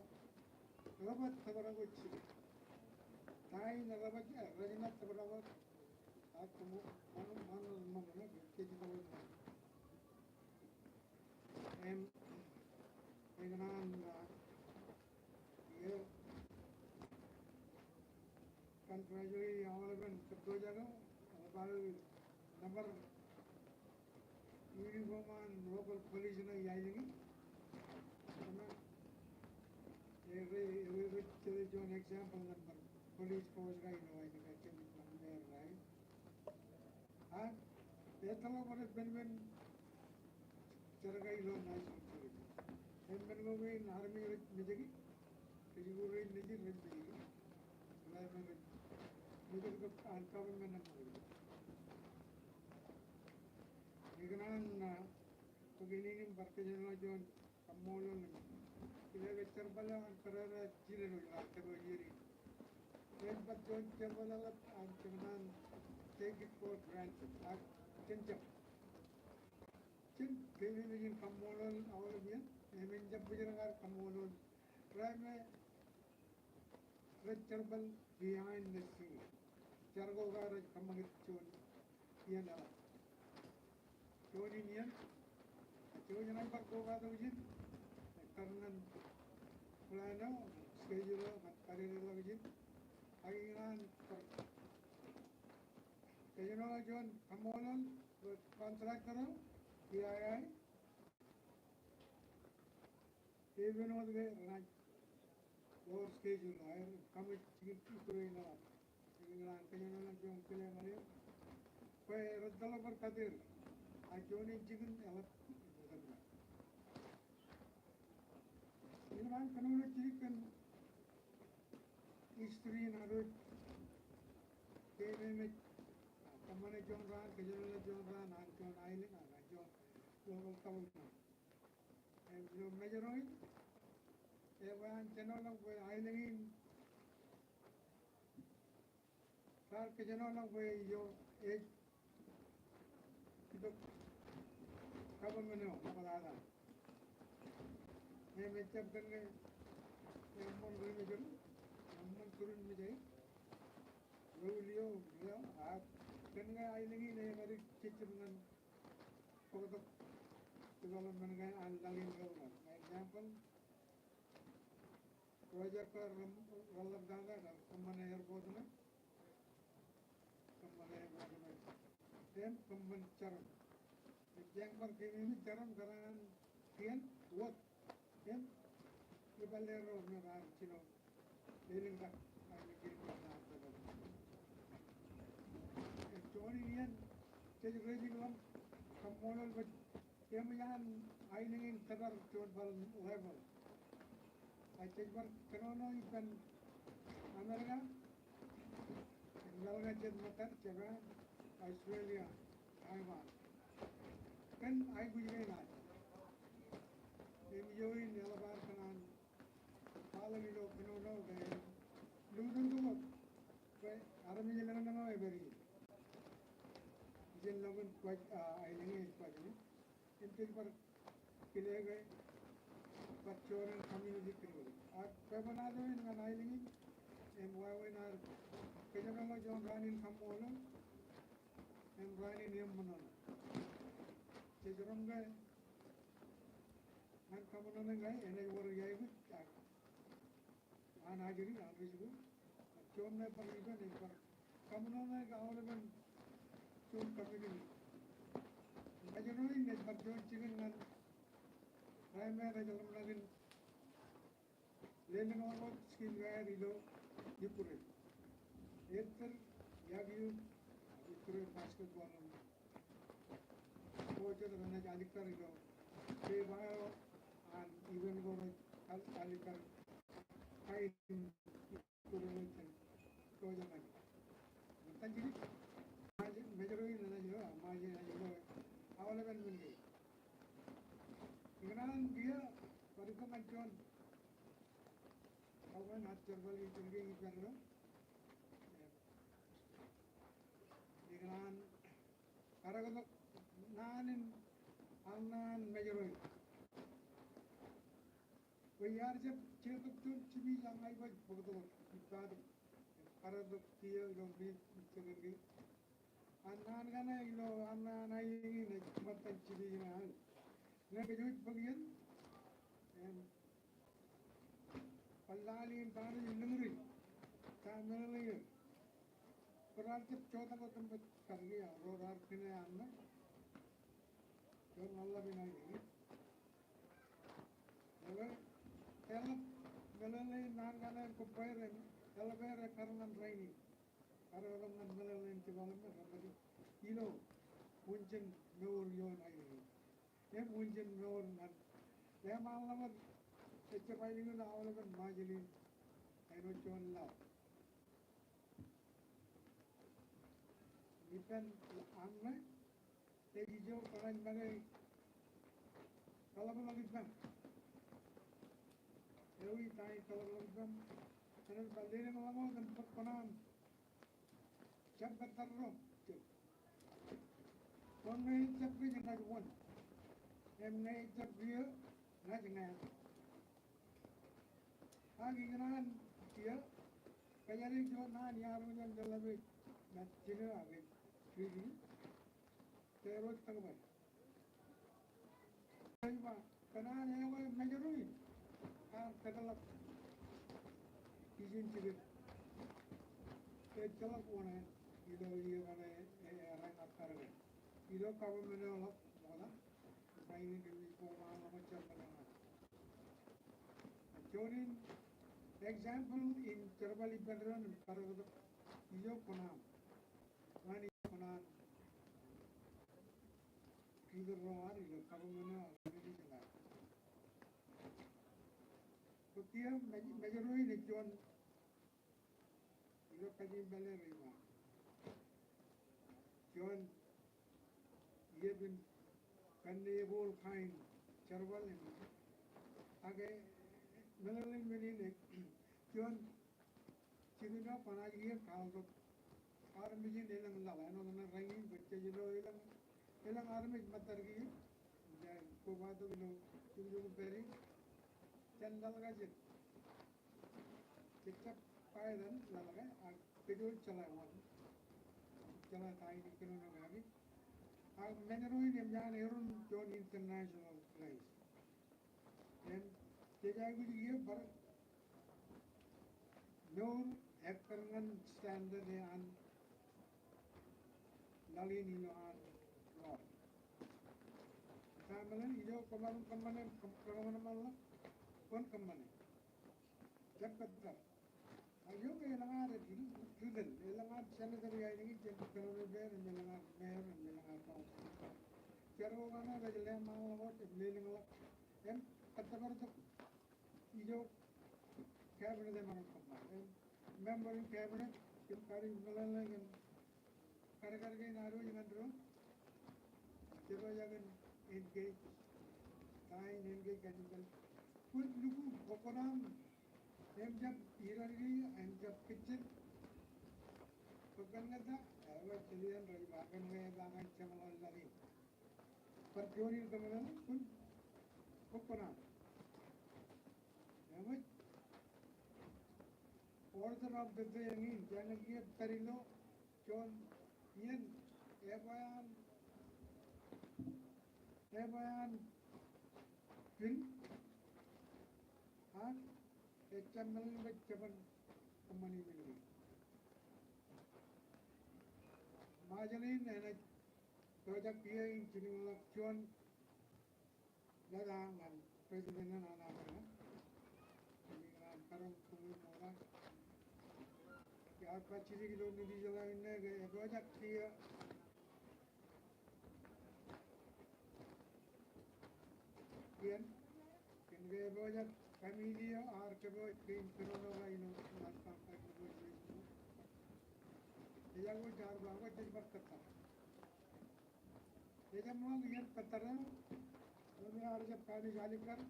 rej ba tōprak wōt jikin. Ta in rej ba, rej ba tōprak wōt, ak koṃ, ṃan, ṃan, ṃan, ṃan, ke, ke, Im, ikōṇaan, uh, iiō, congratulate aolepen jab tok jako, aolep aō nōbar uniform an local police ṇe ij aelōñ in. Im, ej, ej, ej, ej juon example ñan bar police force ko ilo aelōñ in, ej juon example ñan bar aelōñ in. Ak, ettoḷọk bar penpen jar ko ilo national security. Im men ko kein armej rej mejeki, rej ko rein nejin rej mejeki. Rej mejeki tok an government an mejeki. Ikōṇaan, ah, bōk innem bar kōjenolọk juon kaṃṃoolol im kile ke jerbal eo an Kōrā eo ej jined eo raar kōpooj iien in. Ej bar juon jerbal eḷap an jekōṇaan take it for granted. Ak jen jab. Jen kile ijin kaṃṃoolol aolep iien. Im jen jab bōjrak ad kaṃṃoolol ro me rej jerbal behind the scene. Jar ko ke rej kōṃṃakūt juon iien eḷap. Juon in iien, ej juon iien ej bar kobatok ijin, ej bar ñan plan eo, schedule eo, ñan bar leḷọk ijin, ak ikōṇaan bar kōjenolọk juon kaṃṃoolol, contractor eo, P I I, Epen wōt ke renaaj ḷoor schedule eo aer, kaṃōj jikin ippān eo eḷap. Ñan kōjenolọk juon kile ṃōṇe bwe rej deḷọñ bar kate er. A juon in jikin eḷap. Im an kōnono jidik kōn history in ad wōj. Ke ememej kōṃṃane juon raan, kōjenolọk juon raan an juon aelōñ, an juon local government. Im ilo Mājro in, ewi an jenoḷọk bwe aelōñ in raar kōjenolọk bwe ijo ej itok government eo ṃoktata. Im ejjab kōn ke eṃṃan ri Mājro, eṃṃan turin Mājro, ro eo, ro eo, ak kōn ke aelōñ in ej kar jejjab ñan bōktok development ko an laḷ in ro ṇe. Example, project ko reḷḷap tata, kōṃṃane airport ṇe, kōṃṃane airport ṇe, im kōṃṃan jarom. Im jañ bar keememej jarom kōrā an kien wōt. Im ipalle ro me raar jino lelōñtak aelōñ kein raar tōpar. Im juon in iien jej rej ilọk kaṃṃoolol bwe eṃōj an aelōñ in tōpar juon bar level. A jej bar kōnono ippān Amerika, im laḷ ñe jet ṃōttad, Japan, Australia, Taiwan. Kōn aikuj kein ad. Im ijo in eḷap ad kōṇaan kwaḷọk ilo kōnono ke lukkuun tok wōt bwe armej lōñlōñ eo ej pād ie. Ijellọkin kwōj, a, aelōñ ej kwōj ie. Im jej bar kile ke bar juon community kōn wōt. Ak bwebwenato in ñan aelōñ in, im wāween ad kōjenolọk juon raan in kaṃṃoolol, im raan in eṃṃan ṇe. Jej roñ ke ñan kaṃōṇōṇō in, enaaj wōr iaikuj, ak an ajri, an ri-jikuuḷ. Juon ṇe bar ippān, ej bar kaṃōṇōṇō ke aolepen juon community. Mājro in ej bar juon jikin ñan ri-Mājro rej ḷōmṇak in lelōñḷọk wōt skill ko aer ilo Ukraine. Ettōr, iakiuk, Ukraine basketball im coach ro renaaj alikkar ilo peba eo an event ko rej alikkar kain Ukraine ro jān coach eo an. Ṃōttan jidik, Mājro in enaaj ilo, Mājro in enaaj ilo aolepen men kein. Ikōṇaan kiiō bar ippān ñan juon kawan ad jerbal in ippān ro. Ikōṇaan karōktok naan in, an naan Mājro in. Bwe iar jab jetok juon jipij ña ij bōktok ippaak im karōktok kiiō ilo men in jekōn ke an naan kaṇe ilo an naan aelōñ in ej ṃōttan jipij ṇe an. Ñe kōj wōj bōk iien im bar lale in bar ej lōñri ta meḷeḷe er. Bwe raar jab jotak wōt im baj kar kiiō ro raar kine an ṇe. Juon ḷōḷḷap in aelōñ in. Ewe, eḷap meḷeḷein naan kaṇe kobbeer im eḷap er ekkar ñan rainin. Kar eḷap ñan meḷeḷein development, reṃṃan ilo wūnin mour ioon aelōñ in. Im wūnin mour ñan. Eṃṃan ḷọk wōt, ejjab aelōñ in aolepen Ṃajeḷ in āinwōt juon laḷ. Ippān aṃ ṇe, ej ijo kwōnaaj make kōḷapḷọk ippaṃ. Ewi ta in kōḷapḷọk ippaṃ? Enaaj bar lelōñḷọk wōt im bōk kuṇaaṃ jab kōttar ro. Kwōn ñe ejjab kōj ña ij wōn. Im ñe ejjab kiiō ña ij ñāāt. Ak ikōṇaan kiiō, kōjatdikdik juon naan iaar ṃōjin jeḷā bwe ej mat jino ak ej treaty. Ke ro ej tōñbal. Ej ba, kōṇaan ewi Ṃajeḷ in ear kōtḷọk ijin jikin. Ke ejjeḷọk wōṇāān ilo iiō kaṇe, e, e, errā ñan kar ke. Ilo government eo ḷọk ṃokta. Ba in ke ij ba ṃaan ḷọk jet ṃōk eṇ. Juon in example in jerbal ippān doon im karōktok ijo kōṇaan, ñan ijo kōṇaan Peter ro ad ilo government eo ak religion ad. Bwe kiiō mej-, mejority eo juon ilo kajin pālle rej ba juon iepin kōn epool kain jerbal in. Ak meḷeḷein men in ej juon jikin eo kwōnaaj kiiō kwaḷọk armej in elōñ laḷ āinwōt ṇe rainin bwe jej lo elōñ, elōñ armej ṃōttad kiiō. Jej kobatok ilo jukjuk in pād in jān laḷ kajin. Jej jab ba etan laḷ ke, ak kōj jeḷā wōn, jeḷā ta in kōnono kaki. Ak men ro in eṃōj an erom juon international place. Im jej aikuj kiiō bar mour ekkar ñan standard eo an laḷ in ilo an ḷoor. Ṃool ijo kwōmaroñ kōṃṃane, kōṃ-, kōṃṃane ṃōṇōṇō, kwōn kōṃṃane. Jab kōttar. Ak ijo ke elōñ ad ri-, ri-, elōñ ad senator eo aelōñ in, jen kōnono ippāer, im elōñ ad mayor, im elōñ ad council. Jar ko kaṇe rej leṃaanḷọk wōt, im lelōñḷọk, im kōttōpar tok ijo cabinet emaroñ kōṃṃan. Im member in cabinet, im kar in meḷeḷe kōn kadkad kein ad wōj ñan doon. Jebta jān engage, ta in engage kajin pālle. Kwōj lukkuun, kwō kōṇaan, im jab idadik, im jab kajjien. Kwō kōn kōttar, ewōr jiljilimjuon rej ba kōn ke ej ba ñan jeṃḷọkin laḷ in. Bar juon in kōmeḷeḷe, kwōn, kwō kōṇaan. Eṃōj, order of the day eñin, jenaaj kiiō pād ilo juon iien, ebwe an, ebwe an pin, ak ejjab meḷeḷe bwe jeban kōṃṃani men kein. Ṃajeḷ in enaaj pojak kiiō in jilkinḷọk juon leta ñan President eo an Amerika. Im ikōṇaan karoñ bōk ṃokta. Iar bajjek ilo Nitijeḷā in ṇe ke epojak kiiō iien, kōn ke epojak committee eo ear kōpooj kein kōnono ilo last time negotiation. Ejako jaar ba ko jej bar kōttar. Ejjeṃḷọk iien kōttar eo, eo me ear jab kanooj alikkar,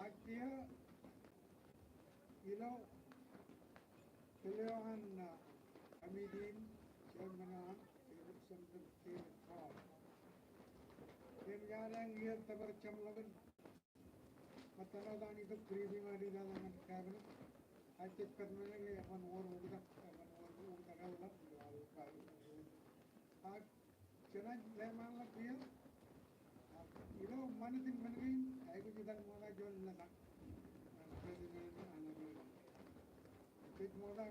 ak kiiō ilo pālle eo an, ah, committee in, chairman eo an, David, Senator David Paul. Im ear eñin tōpar jeṃḷọkin ṃōttan eo an itok briefing eo an ilo an cabinet. Ak jej kōtmāne ke eban wōr oktak, eban wōr oktak eḷḷap. Ak jenaaj leṃaanḷọk kiiō. Ak ilo ṃanit in men kein, aikuj itak ṃokta juon leta ñan President eo an Amerika. Jej ṃokta,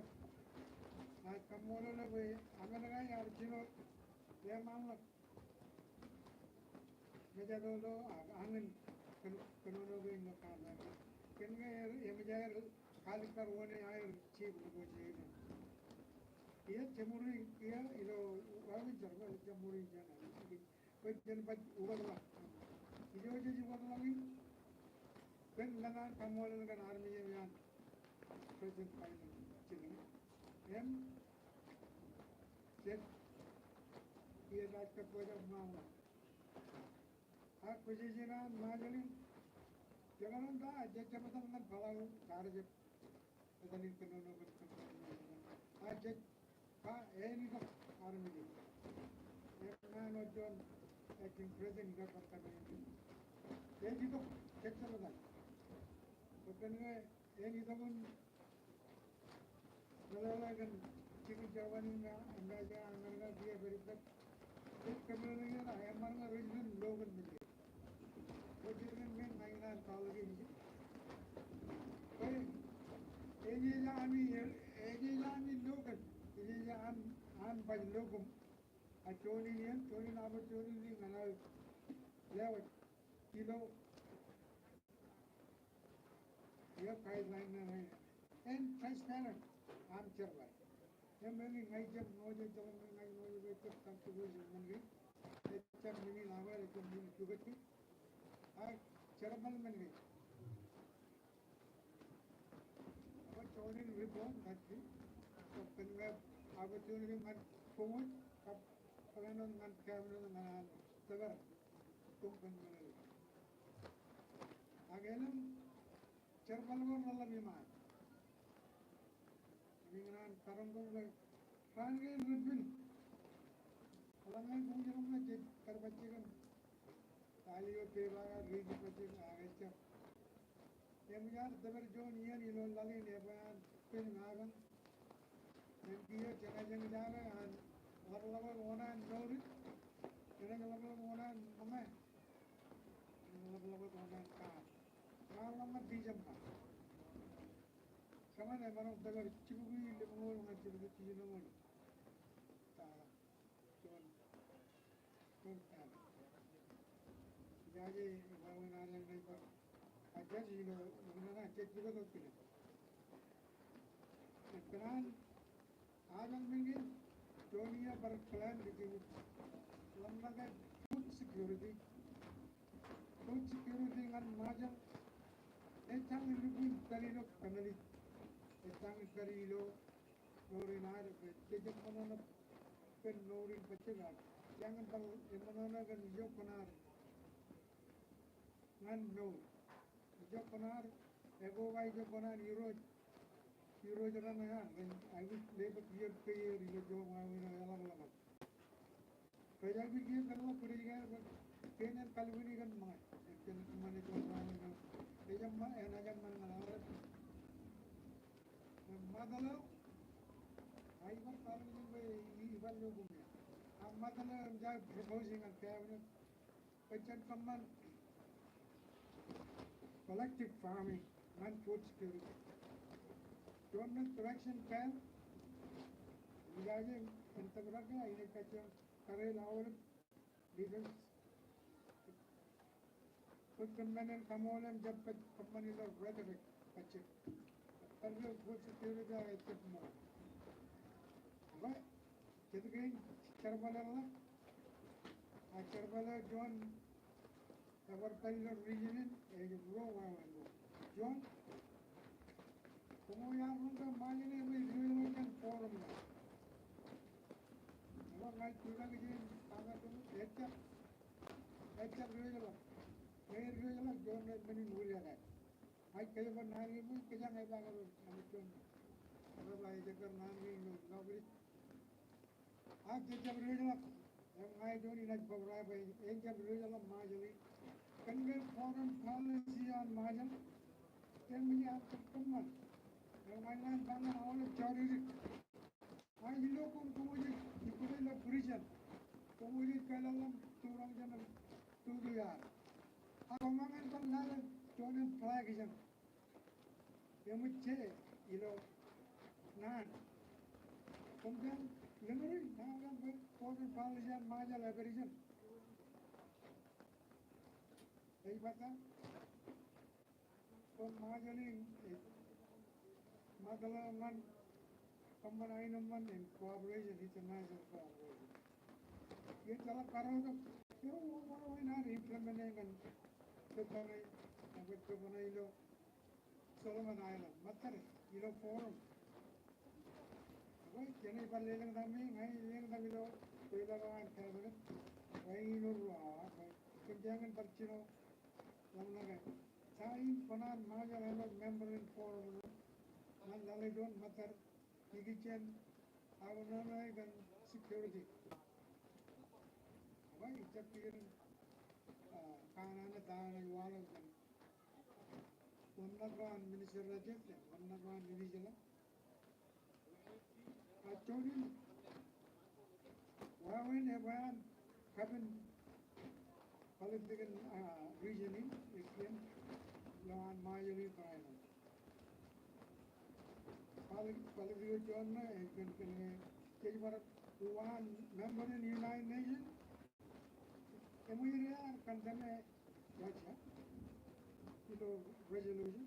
naaj kaṃṃoolol bwe Amerika ear jino leṃaanḷọk mejatoto ak añin kōn-, kōnono kein ilo kōṃṃan. Kōn ke er, eṃōj aer kalikkar wōn eo aer chief negotiator. Iiō, jeṃuri, iiō, ilo wāween jar ko, jeṃuri jān, bwe jen baj ukōtḷọk. Ijo jej ukōtḷọk in, kōn lōñ an kaṃṃoolol kōn armej eo an President Biden jilkinḷọk. Im jej, iiō, rej kōtpojak ṃaanḷọk. Ak position eo an Ṃajeḷ in, jekdọọn ta, jej jab etal ñan Palau, kar jab etal in kōnono kōn, kōn, ak jej ba, en itok armej in. Eṃṃan wōt juon acting president ilo bar kōnono. Ej itok, jej jab etal. Bwe kōn ke en itok in meḷeḷe kōn jikin jabōn in, ah, ambassador eo an Amerika kiiō pād ippād. Ej kōmeḷeḷeik ear eṃṃan ñan President Logan Mejeid. Ej kōmeḷeḷeik ñan President Logan Mejeid. Bwe, ej, ej ami, ej, ej ami Logan. Ej, ej am, am baj Logan. A juon in iien, juon in opportunity ñan aō lewōj ilo Eo guideline ṇe ṇe. En transparent, am jerbal. Im eñin ña ijab ṇoojet, ejjeḷọk ña ij ṇoojet bwe ejjab controversial men kein. Ejjab men in akwāāl, ejjab men in jukot kein. Ak jerbal men kein. Ak juon in report ñan kōj. Kōn ñe opportunity ñan board, kab president ñan cabinet ñan an tōpar. Tok kōn men in. Ak elōñ jerbal ko reḷap iṃaan. Im ikōṇaan karoñ ko bwe raan kein rej pen. Eḷaññe kōj ro rej kar bajjek im lale eo pepa ko rej bajjek ak ejjab. Eṃōj ad tōpar juon iien ilo laḷ in ebwe an pen im apañ. Im kiiō jenaaj eñjake an ḷapḷap eo oṇāān mour in. Jenaaj ḷapḷap eo oṇāān ṃōñā. Jenaaj ḷapḷap eo oṇāān kōṇaan. Kōṇaan ḷōmṇak December. Kōṃṃan emaroñ tōpar jibukwi lemñoul ñan jibukwi jiljinoñoul. Ta, juon, juon kōṇaan. Ijaje wāween ad enaaj bar adjust ilo, ilo kōṇaan, adjust ilo kōṇaan. Kōṇaan Apañ men kein, juon iiō bar plan kōj im ḷōmṇak eo food security. Food security ñan Ṃajeḷ. Ejjañin lukkuun pād ilo kōmālij. Ejjañin pād ilo mour in ad, ejjab ṃōṇōṇō kōn mour in bajjek ad. Ejjañin bar eṃōṇōṇō kōn ijo kōṇaan ñan mour. Ijo kōṇaan, eo ba ijo kōṇaan irooj. Irooj raṇ eo an, ren aikuj letok iiō peier ilo joñoul wāween eo eḷapḷap. Rej aikuj iiō peḷḷọk kōj ke, ke en kalbwini kōn ṃōñā. Ej kōn kōṃṃane joñoul wāween eo. Ejjab ṃō, enaaj ṃōṇōṇō ñan arep. Im ṃōttan eo, ij bar bar ilo bwe ij bar lo koṃ ia. Ak ṃōttan eo, ij bar propose ñan cabinet. Bwe jen kōṃṃan collective farming ñan food security. Juon ṇe direction plan, ijaje en tōprak ke, inaaj kajjioñ kareel aolep leaders. Bwe kōn men in kaṃool im jab kōṃṃan ilo rhetoric, kajjioñ. Kajjioñ food security ak ejjab ṃool. Bwe, jet kein jerbal eḷap, ak jerbal eo juon Ebar pād ilo region in, ej ruo wāween ro. Juon, koṃ iar roñ ke Ṃajeḷ eṃōj diwōjḷọk jān forum eo. Ebar ña ij tōprak ijin, kaka tōmak, ejjab, ejjab diwōjḷọk. Ej diwōjḷọk juon ṇe men in wūr eo. Ña ij kōjparok naan kein bwe kōjeañ epaak ilo, ilo juon. Ebar ba ej ekkar naan kein ilo, ilo Ak jejjab diwōjḷọk, im ña ij juon inaaj bōbrae bwe en jab diwōjḷọk Ṃajeḷ in. Kōn ke foreign policy an Ṃajeḷ, eṃōj ad kōṃṃan. Im ña ij ba ñan aolep jodikdik. Ak ilo koṃ, koṃ wōj ej, ij kōtō ilo prison. Koṃ wōj ej kōḷḷaḷḷaḷ turoñ jān im tutu iaad. Ak koṃ ñan bar lale juon in flag ijeṇ. Eṃōj je ilo naan. Koṃ jañ lōmṇak naan kaṇ bwe foreign policy an Ṃajeḷ epād ijeṇ. Ej bōtab bwe Ṃajeḷ in, eh, ṃōttan eo ñan kōṃṃan aenōṃṃan in cooperation, international cooperation. Ejjeḷọk karotok, eo, eo, eo, eo, implement e ñan Japan, ñan Japan ilo Solomon Island, ṃōttad ilo forum. Bwe jenaaj bar lelōñtak me, ña ij lelōñtak ilo, ilo an cabinet, bwe in ilo ruo awa, bwe kōn jeañ in bar jino, ḷōmṇak e. Ta in kōṇaan Ṃajeḷ ilo member in forum eo, ñan lale juon ṃōttad, ikijjien, ak ṇoṇe kōn security. Bwe ijjab kiiō, ah, kōṇaan eo ta ṇe waḷọk kōn. Ḷōmṇak eo an Minister Rajat, ḷōmṇak eo an Minister. Ak juon in wāween ebwe an kapen political, ah, region in, ekien, ilo an Ṃajeḷ in Thailand. Poli-, political juon ṇe, ekien, ekien, ekien, jej bar uwaan member in United Nations, eṃōj ri ar kōn tōmak Russia ilo resolution.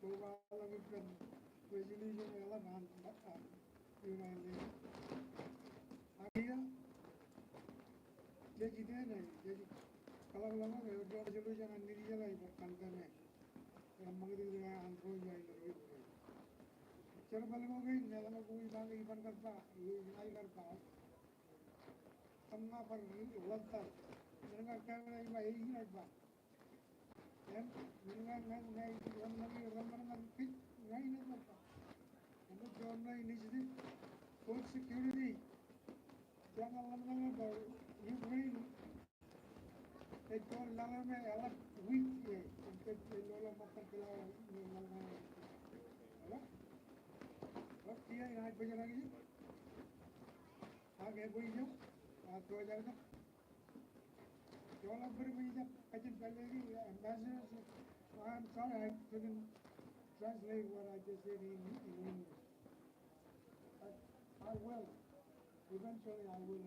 Kobaḷọk ippān resolution eḷap an, an Ak kiiō jej iten, jej kōḷapḷọk ke ewōr resolution an Nejjeḷā ej bar kōntōne. Ej ṃakūtkūt ke an ro eo ilo Ukraine. Jerbal ko kein, eḷaññe bwe iban, iban kar ba, iban kar ba. Kōṃṃan bar ḷotak. Men in kar kōṃṃan bar ej bar ba. Im men in kar ñan ña ij reṃṃan, reṃṃan ñan kōj ña ij bar ba. Im juon ṇe initiative, food security. Jerbal ḷōmṇak bar Ukraine. Ej juon laḷ eo me eḷap wheat ie, im kōj ej lo ḷọk ṃōttan flour ilo laḷ eo. Eḷap? Eḷap kiiō inaaj bōjrak ijin. Ak ebwe ijo, ak to jekjek. Joḷọk bōd bwe ijab kajjin pālle ijin, ambassador, I'm sorry, I couldn't translate what I just said in, in English. But I will. Eventually, I will.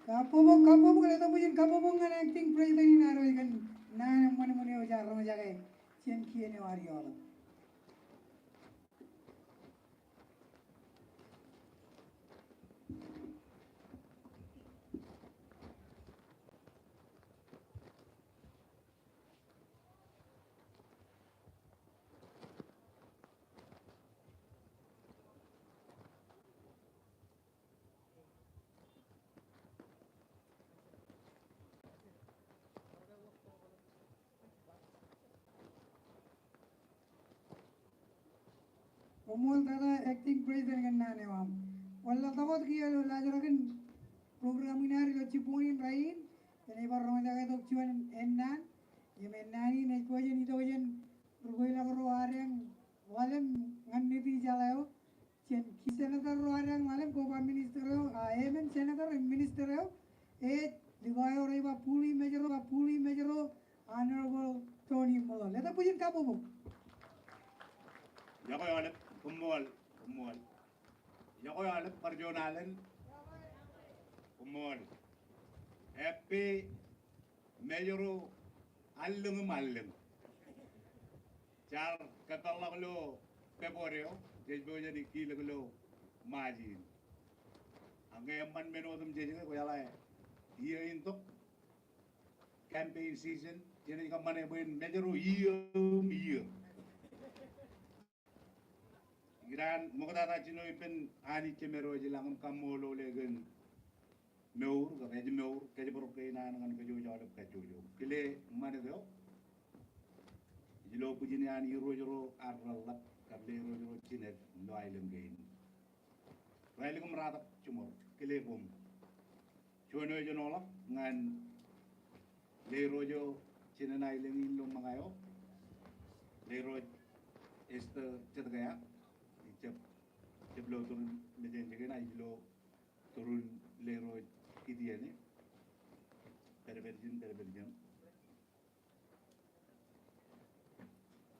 Kabbokbok, kabbokbok, letok bwijin kabbokbok ñan acting president in ad eo ej kōn naan eṃṃan eo jaar roñjake jān kien eo ad ioḷọk. Koṃṃool tata acting president kōn naan eo aṃ. Wōnlaḷtak wōt kiiō ilo laajrak in program in ad ilo jibboñin rainin, enaaj bar roñjake tok juon ennaan, im ennaan in ej bwe jen itok jān ri-kweilọk ro ad eñ ḷalem ñan Nitijeḷā eo, jān kien senator ro ad eñ ḷalem, koba minister eo, a, emān senator im minister eo, ej likao eo rej ba Buli Mājro, ba Buli Mājro, Honorable Tony Muller. Letok bwijin kabbokbok. Iọkwe aolep, koṃṃool, koṃṃool. Iọkwe aolep, bar juon alen, koṃṃool. Happy Mājro allōñ im allōñ. Jaar kōpeḷḷọk ilo pepot eo, jej pojak in kilōk ilo Ṃajeḷ in. Ak ñe eṃṃan men otemjej ke, kwōjeḷā iiō in tok campaign season, jenaaj kōṃṃane bwe en Mājro iiō im iiō. Ikōṇaan ṃoktata jino ippān Anij Jemedwōj ilañ im kaṃṃoolol e kōn mour, kab ājmour, kōjparok kein an ñan kōj aolep kajjojo. Kile ṃanit eo ilo bwijin an irooj ro ad reḷḷap kab lerooj ro jined ilo aelōñ kein. Raelōñ im ratak jiṃor, kile koṃ. Juon eo jen oḷọk ñan lerooj eo jinen aelōñ in ilo ṃōñā eo, lerooj Esther Jetkea, ij jab, jab lo turun mejān jikin, ij lo turun lerooj Kitiene. Pād, pād ijin, pād, pād ijin.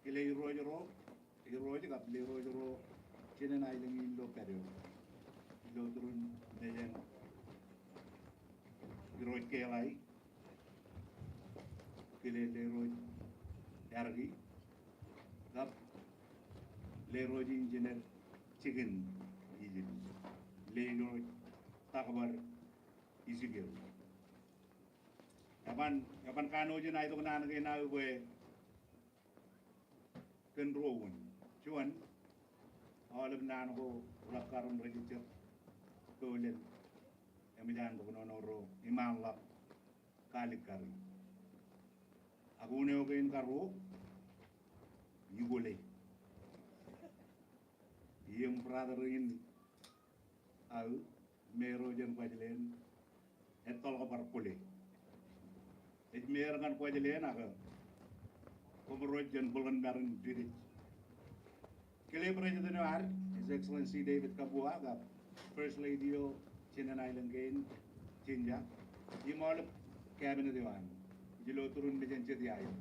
Kile irooj ro, irooj kab lerooj ro jinen aelōñ in ilo pād eo. Ilo turun mejān irooj Kelai, kile lerooj Arki, kab lerooj in jined jikin ijin, lerooj Takbar Isikiel. Eban, eban kanooj in aetok naan kein aō bwe kōn ruo wōn. Juon, aolep naan ko ḷap karon rej ejjab kōlen eṃōj an tok nono ro iṃaan ḷap kalikkari. Ak unin eo kein karuo, ikole. Im brother in aō, me ro jān Kuwajleen, ettoḷọk bar kole. Ej mayor ñan Kuwajleen ak koṃro jān bōlen maroñ in Didij. Kile President eo ad, His Excellency David Kabua, kab First Lady eo jinen aelōñ kein, Jinja, im aolep cabinet eo an. Ij lo turun mejān jet ia eo,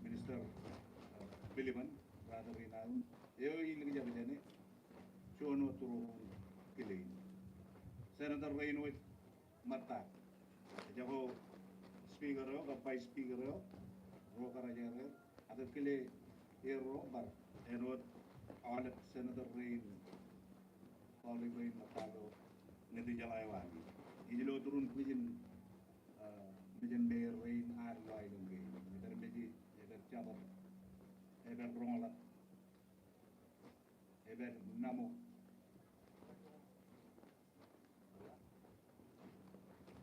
Minister, uh, Biliban, brother in aō, eo ilikjab jāne, juon wōt ruo ro kile in. Senator rein wōj ṃōtta. Jako Speaker eo kab Vice Speaker eo, ro kōrā jeer, ak kile er ro bar āinwōt aolep senator rein, colleague rein ṃōttā ilo Ñiti jeḷā eo ami. Ij lo turun bwijin, ah, mejān mayor rein ad ilo aelōñ kein. Ekar meje, ekar jabōt, ekar roñḷọk, ekar namo.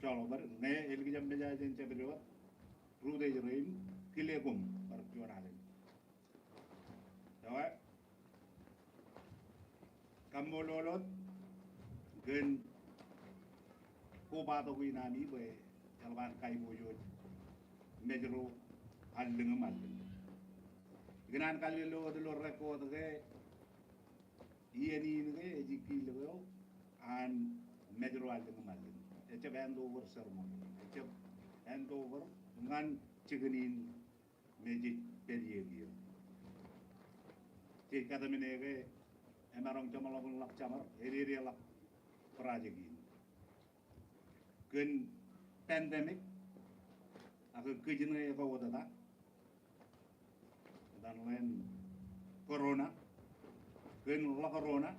Joḷọk bar, ñe elikjab mejaje jān jabdewōt, rūtej rein, kile koṃ bar juon alen. Ewi, kaṃṃoolol wōt kōn kobatok in ami bwe eḷap an kaiboojoj Mājro allōñ im allōñ. Ikōṇaan kallelo wōt ilo record ke iien in ke ej ikkilōk eo an Mājro allōñ im allōñ. Ejjab hand over ceremony. Ejjab hand over ñan jikin in me jej pād ie kiiō. Jej kōtmāne ke emaroñ jeṃḷọkinḷọk jeṃar, ededeḷọk project in. Kōn pandemic, ak kōj ṇe ekwe wōtata, etan ḷein corona, kōn ḷọk corona,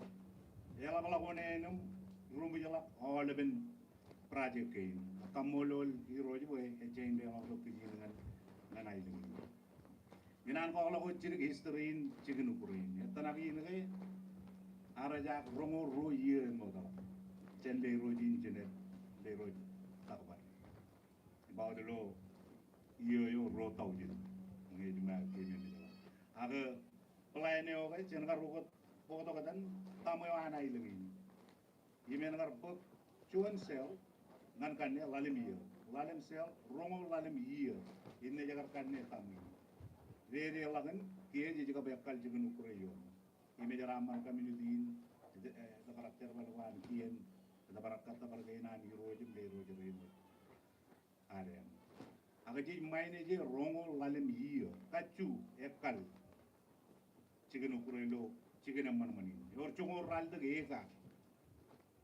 eḷapḷọk oṇāān im ruṃwijḷọk aolepen project kein. Kaṃṃoolol Irooj bwe ejjañin deḷọñḷọk kij in ñan, ñan aelōñ in. Ikōṇaan kwaḷọk wōt jidik history in jikin Ukraine. Ettōṇak in ke eaarjake roñoul ruo iiō eṃṃootḷọk jān ḷe Irooj in jined, ḷe Irooj Takbar. About ilo iiō eo ruo taujin. Ñe ej ṃae keememej ḷọk. Ak plan eo ke jen kar ukōt bōktok etan taṃ eo an aelōñ in. Im en kar bōk juon cell ñan kanne ḷalem iiō. Ḷalem cell, roñoul ḷalem iiō. Innām ej kar kanne taṃ in. Dedeḷọkin kiiō jej kab ekkal jikin Ukraine ioon. Im ej raṃṃan community in, eh, etōprak jerbal ko an kien, etōprak kōttōpar kein an Irooj im ḷe Irooj rein wōt ad eṇ. Ak jej ṃae ṇe je roñoul ḷalem iiō, kajju ekkal jikin Ukraine ilo jikin eṃṃanṃan in. Ewōr joñoul ralitōk eka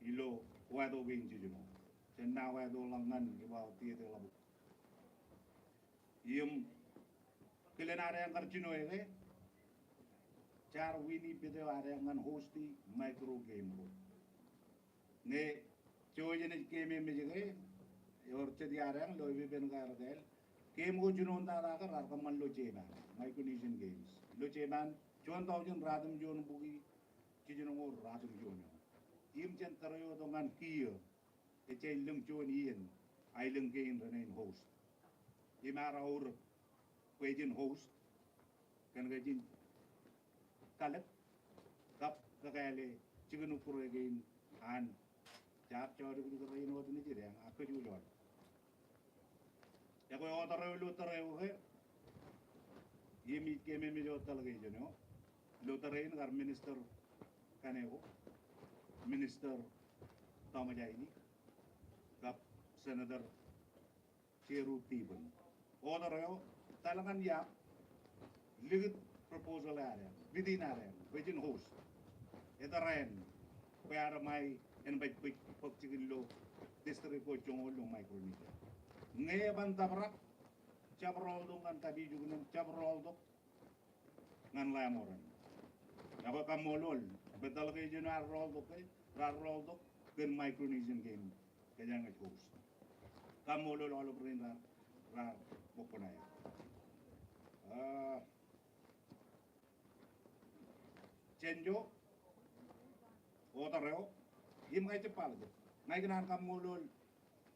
ilo wāto kein jiljino. Jān ṇa wāto ḷọk ñan iba tiet eḷap. Im kilen ad eañ kar jino eke, jaar win-i bid eo ad eañ ñan host-i micro game ko. Ñe jouj im ej keememej ke, ewōr jet iaad eañ ilo epepen ko aer kāāl. Game ko jinoin tata ke raar kōṃṃan ilo Japan, Micronesian Games. Ilo Japan, juon taujin ratimjuon bukwi, jiljinoñoul ratimjuon eṇ. Im jān tōre eo tok ñan kiiō, ejja ilōñ juon iien aelōñ kein renaaj host. Im ear aorōk bwe jen host, kōn ke jen kalōk kab kakāāle jikin Ukraine kein an jaar jodikdik rein wōt nejid eañ, ak kōj wōj aolep. Ekwe, order eo ilo tōre eo ke, im ij keememej wōt delegation eo ilo tōre in kar Minister Kaneko, Minister Tōmaj Ainik, kab Senator Jeru Tibon. Order eo, etal ñan iap, likūt proposal eo ad eañ, bid in ad eañ, bwe jen host. Etarāin, bwe ad ṃae en baj bōk jikin ilo district ko joñoul ilo Micronesia. Ñe eban tōprak, jab rọọltok ñan kapijuknen, jab rọọltok ñan Ḷamoran. Ekwe kaṃṃoolol, bwe delegation eo raar rọọltok ke, raar rọọltok kōn Micronesian Game, kōjeañ ej host. Kaṃṃoolol aolep rein raar, raar bōk kuṇaer. Ah, jān ijo, order eo, im ña ij jab ba ḷe, ña ikōṇaan kaṃṃoolol,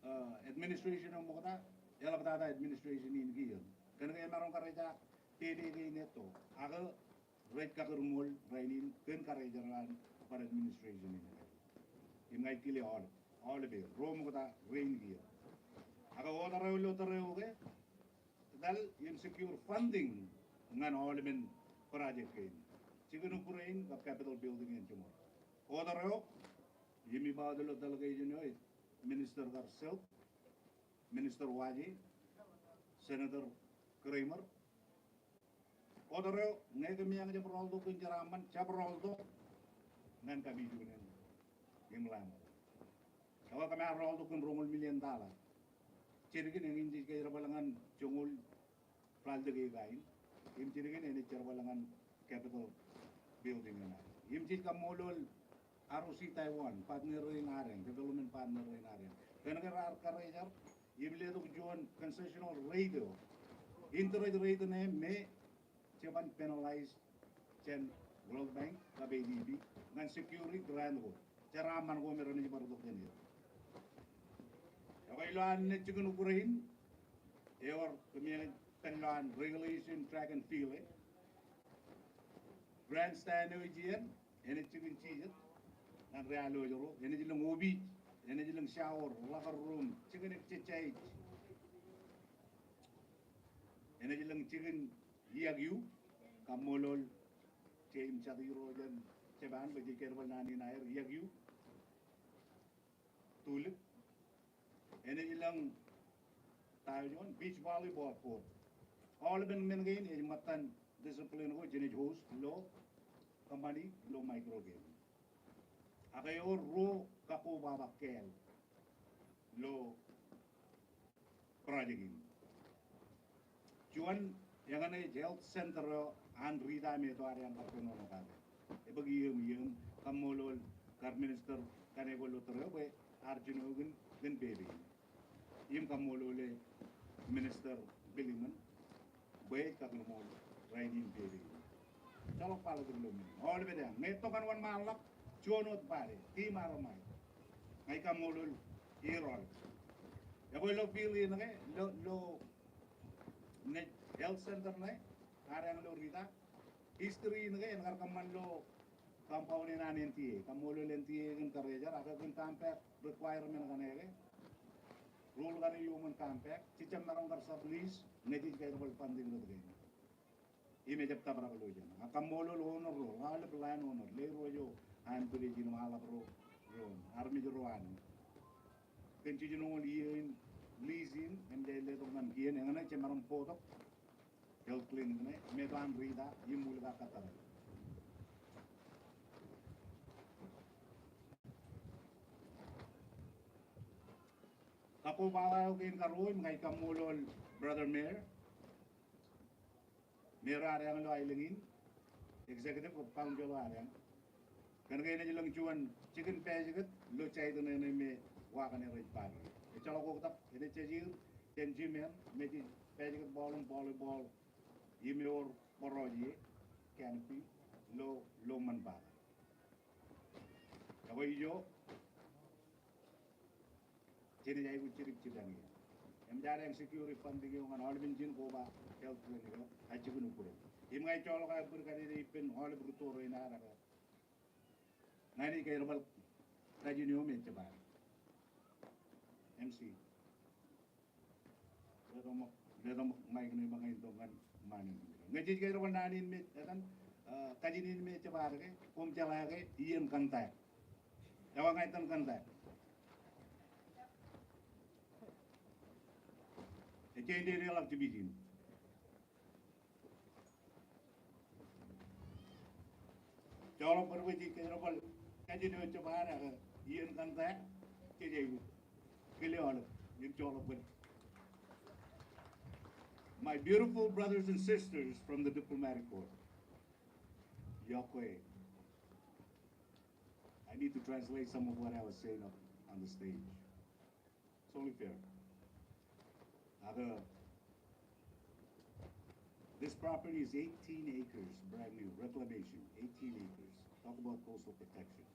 ah, administration eo ṃokta, eḷaptata administration in kiiō. Kōn ke emaroñ kar ej ja dede kein etto. Ak rej kakūrṃool rainin kōn kar ej ḷañ bar administration in. Im ña ij kile aolep, aolep er, ro ṃokta rein kiiō. Ak order eo ilo tōre eo ke, etal im secure funding ñan aolepen project kein. Jikin Ukraine kab Capitol Building in joñoul. Order eo, im iba wōt ilo delegation eo, Minister kar Silk, Minister Waje, Senator Cramer. Order eo, ñe kōm eañ jab rọọltok kōn jeraaṃṃan, jab rọọltok ñan kapijuknen im Ḷamoran. Ekwe kōm ar rọọltok kōn roñoul million dollar. Jidik in eñin jej kōjerbal ñan joñoul ralitōk eka in. Im jidik in enaaj jerbal ñan Capitol Building eṇ aer. Im jej kaṃṃoolol R O C Taiwan, partner rein adeañ, development partner rein adeañ. Kōnke raar karejar im letok juon concessional rate eo, interest rate ṇe me jeban penalize jān World Bank kab A D B ñan security grant ko. Jeraaṃṃan ko me renaaj bar itok jān er. Ekwe ilo an jikin ukure in, ewōr kōmij pād ilo an regulation track and field e. Grandstand eo ijin, enaaj jikin jijet ñan ri-alwōj ro, enaaj lōñ opiij, enaaj lōñ shower, locker room, jikin exercise. Enaaj lōñ jikin iakiu, kaṃṃoolol je im jatū ro jān Japan bwe jej kōjerbal naan in aer iakiu. Tulip. Enaaj lōñ ta eo juon, beach volleyball court. Aolepen men kein ej ṃōttan discipline ko jenaaj host ilo kōṃṃani ilo micro game. Ak ewōr ruo kakkobaba kāāl ilo project in. Juon, eñin ej health center eo an Rita me ej itok adeañ kar kōnono kake. Ebōk iiō im iiō im kaṃṃoolol kar minister kaṇe ko ilo tōre eo bwe ear jino kōn, kōn pepe in. Im kaṃṃoolole Minister Biliṃōn bwe ej kakōṃṃool rainin pepe in. Ejjeḷọk politics ilo men. Aolepād eañ. Ñe tok an wōnṃaanḷọk juon wōt pād e, team armai. Ña ij kaṃṃoolol er aolep. Ekwe ilo field in ke, ilo, ilo, ṇe health center ṇe, adeañ ilo Rita. History in ke, en kar kōṃṃan ilo compound in an N T A. Kaṃṃoolol N T A kōn karejar, ak kōn compact requirement kaṇe ke. Rule kaṇe iuṃwin compact, jejjab maroñ kar sublease, ñe jej kōjerbal funding rot kein. Im ejjab tabrak ilo ijeṇ. Ak kaṃṃoolol owner ro, aolep land owner, lewōj ro eo an pād ijin im aḷap ro, ro, armej ro an. Kōn jiljinoñoul iiō in lease in, im jej letok ñan kien, eñin ej jemaroñ bōktok health clinic ṇe, me ej an Rita, im ulik ak kōttar. Kakkobaba eo kein karuo, im ña ij kaṃṃoolol Brother Mayor. Mayor adeañ ilo aelōñ in, executive of council adeañ. Kōnke enaaj lōñ juon jikin pājeket ilo site ṇe me wa kaṇe rej party. Ejjeḷọk oktak, enaaj jajier jān gym eṇ me jej pājeket ball im volleyball im ewōr bar ro ie canopy ilo, ilo ṃōn bata. Ekwe ijo, jenaaj aikuj jidik jipañ ie. Im jaar eañ security funding eo ñan aolepen jin koba health clinic eo, a jikin ukure. Im ña ij joḷọk aō bōd kajjitōk ippān aolep rūtto rein ad ak ña ij kōjerbal kajin eo me ej jab ad. M C. Letok ṃōk, letok ṃōk mic ṇe bwe ña in tok ñan ṃaan in. Ñe jej kōjerbal naan in me, etan, eh, kajin in me ej jab ad ke, koṃ jeḷā ke iien contact. Ewa ña itōn contact. Ejja in dedeḷọk jibijin. Joḷọk bōd bwe jej kōjerbal kajin eo ej jab ad ak iien contact, jej aikuj kile aolep, im joḷọk bōd. My beautiful brothers and sisters from the diplomatic corps, yokwe. I need to translate some of what I was saying up on the stage. It's only fair. Ak, uh, this property is eighteen acres, brand new, reclamation, eighteen acres. Talk about coastal protection.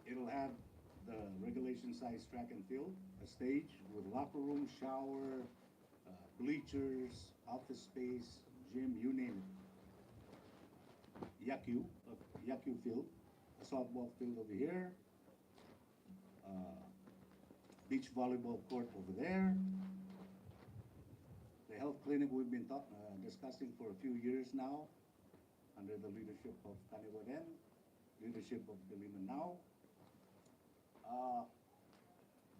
It'll have the regulation size track and field, a stage with locker room, shower, uh, bleachers, office space, gym, you name it. Yakiu, uh, yakiu field, a softball field over here, uh, beach volleyball court over there. The health clinic we've been talk-, uh, discussing for a few years now, under the leadership of Kaneko then, leadership of Biliṃōn now. Uh,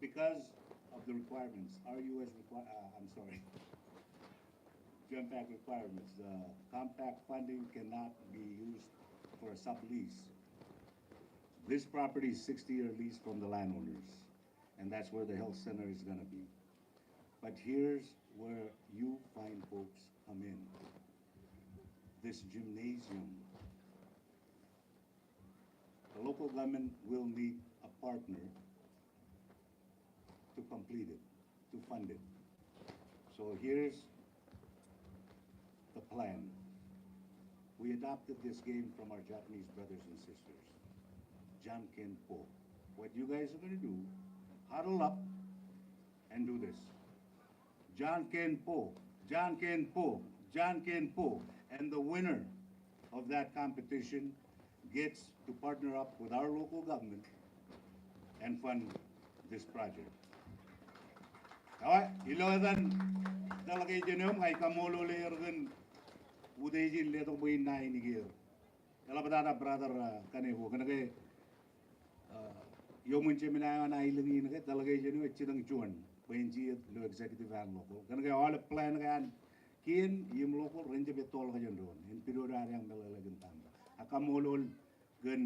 because of the requirements, R U S requi-, uh, I'm sorry, GenPAC requirements, the compact funding cannot be used for a sublease. This property is sixty-year lease from the landowners, and that's where the health center is gonna be. But here's where you fine folks come in. This gymnasium, the local government will need a partner to complete it, to fund it. So here's the plan. We adopted this game from our Japanese brothers and sisters. Jankenpo. What you guys are gonna do, huddle up and do this. Jankenpo, Jankenpo, Jankenpo. And the winner of that competition gets to partner up with our local government and fund this project. Ekwe, ilo etan delegation eo im ña ij kaṃṃoolol er kōn utiej in letok bwe in naan ier. Eḷaptata brother, uh, Kaneko, kōnke, uh, iuṃwin seminar eo an aelōñ in ke delegation eo ej jitōñ juon bwe en jijet ilo executive an local. Kōnke aolep plan ke an kien im local ren jab ettoḷọk jān doon. En pidodo adeañ meḷeḷe kōn tamba. Ak kaṃṃoolol kōn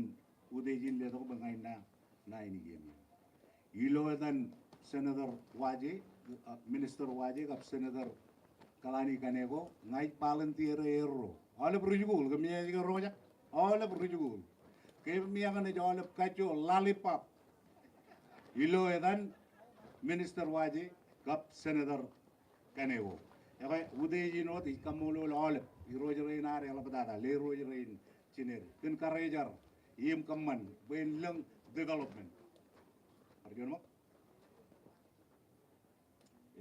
utiej in letok bwe ña in naan iien. Ilo etan Senator Waje, uh, Minister Waje kab Senator Kalani Kaneko, ña ij volunteer erro. Aolep ri jikuuḷ, kōmij ask ke roñjake. Aolep ri jikuuḷ. Kōmij ask naaj aolep kajjo lollipop. Ilo etan Minister Waje kab Senator Kaneko. Ekwe, utiej in wōt ij kaṃṃoolol aolep irooj rein ad eḷaptata, ḷe irooj rein jined, kōn karijer im kōṃṃan bwe en lōñ development. Bar juon ṃōk.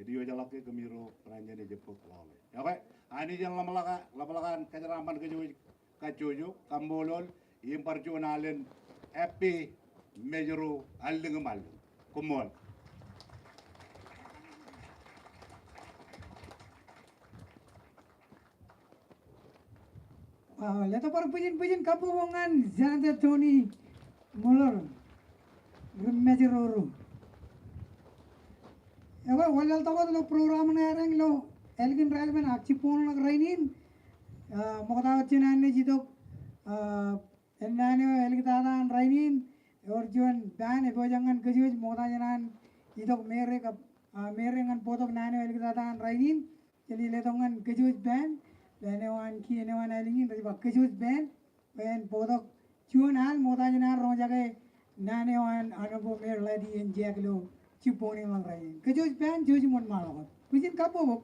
Ediwōjḷọk ke kōmiro barāinwōt ej bōk lọle. Ekwe, Anij en ḷōmṇak, ḷōmṇak an kōjeraaṃṃan kōj kajjojo, kaṃṃoolol, im bar juon alen happy Mājro allōñ im allōñ. Koṃṃool. Wow, letok bar bwijin bwijin kabbokbok ñan Senator Tony Muller ri Mājro ro. Ekwe, wanlaḷtak wōt ilo program ṇe adeañ ilo ālikin raelep eṇ ak jibboñōn ḷọk rainin, ah, ṃokta wōt jān an naaj itok, ah, ālikin naan eo āliktata an rainin, ewōr juon band epojak ñan kōjwōj ṃokta jān an itok meñe kab, ah, meñe ñan bōktok naan eo āliktata an rainin. Jenaaj letok ñan kōjwōj band, band eo an kien eo an ālikin, rej ba kōjwōj band, bwe en bōktok juon al ṃokta jān an roñjake naan eo an Honorable Mayor Lady Ann Jack ilo jibboñōn in ḷọk rainin. Kōjwōj band, jouj im wōnṃaanḷọk wōt. Bwijin kabbokbok.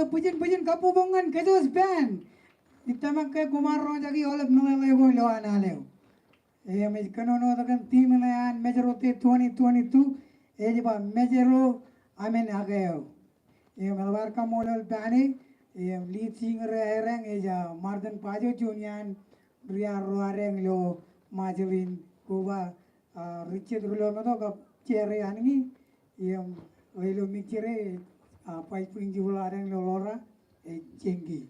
Bwijin, bwijin kabbokbok ñan kōjwōj band. Ij tōmak ke koṃ ar roñjake aolep meḷeḷe ko ilo an al eo. Im ej kōnono wōt kōn theme ṇe an Mājro Day twenty twenty-two, ej ba Mājro amen ak eo. Im eḷap aer kaṃṃoolol band e, im lead singer eo aer ej, ah, Martin Bajo, juon iaan ri-arro ad ilo Ṃajeḷ in, koba, ah, Richard Rulometo kab Jerry Anñi, im ilo Mājro, ah, vice principal ad ilo Laura, ej Jenki.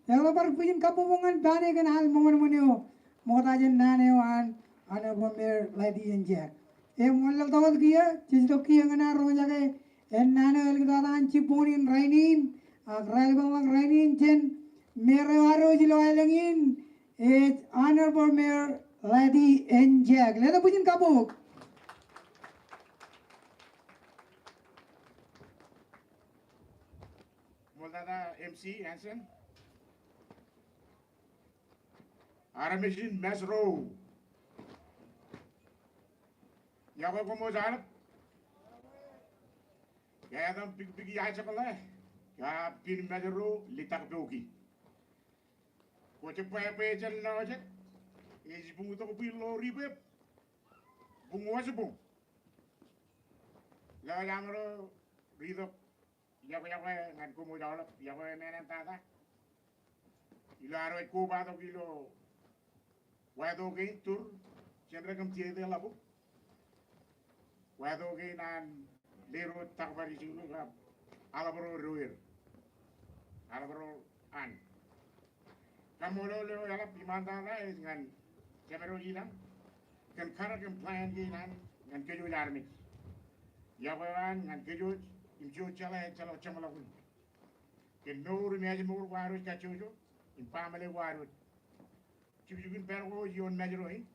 Eḷap aer bwijin kabbokbok ñan band e kōn al ṃōṇōṇō eo ṃokta jān naan eo an Honorable Mayor Ladi N. Jack. Im wanlaḷtak wōt kiiō, jej itok kiiō ñan aer roñjake ennaan eo āliktata an jibboñ in rainin, ak raelepen ḷọk rainin jān Mayor eo ad wōj ilo aelōñ in, ej Honorable Mayor Ladi N. Jack. Letok bwijin kabbokbok. Ṃool tata M C Hansen. Armej in Mājro. Iọkwe koṃwōj aolep. Etaṃ pikpik iajekḷọk, iar pād Mājro, litak poki. Kwōj bwe bwe jān lọjet, ej buñtok bwe lo ribeb, buñ wōjboñ. Lọjet aṃro ri itok iọkwe iọkwe ñan koṃwōj aolep, iọkwe men in tata. Ilo ad wōj kobatok ilo wāto kein tur, jān rōk im tied ḷapuk. Wāto kein an Leroj Takbar Isikru kab Aḷap ro doer. Aḷap ro an. Kaṃṃoolol eo eḷap iṃaan tata ej ñan Jemedwōj Idañ kōn karōk im plan kein an ñan kōjwōj armej. Iọkwe eo an ñan kōjwōj im jouj jeḷā ejjeḷọk jeṃḷọkin. Kōn mour im ājmour ko ad wōj kajjojo im baaṃle ko ad wōj. Jukjukin pād ko ioon Mājro in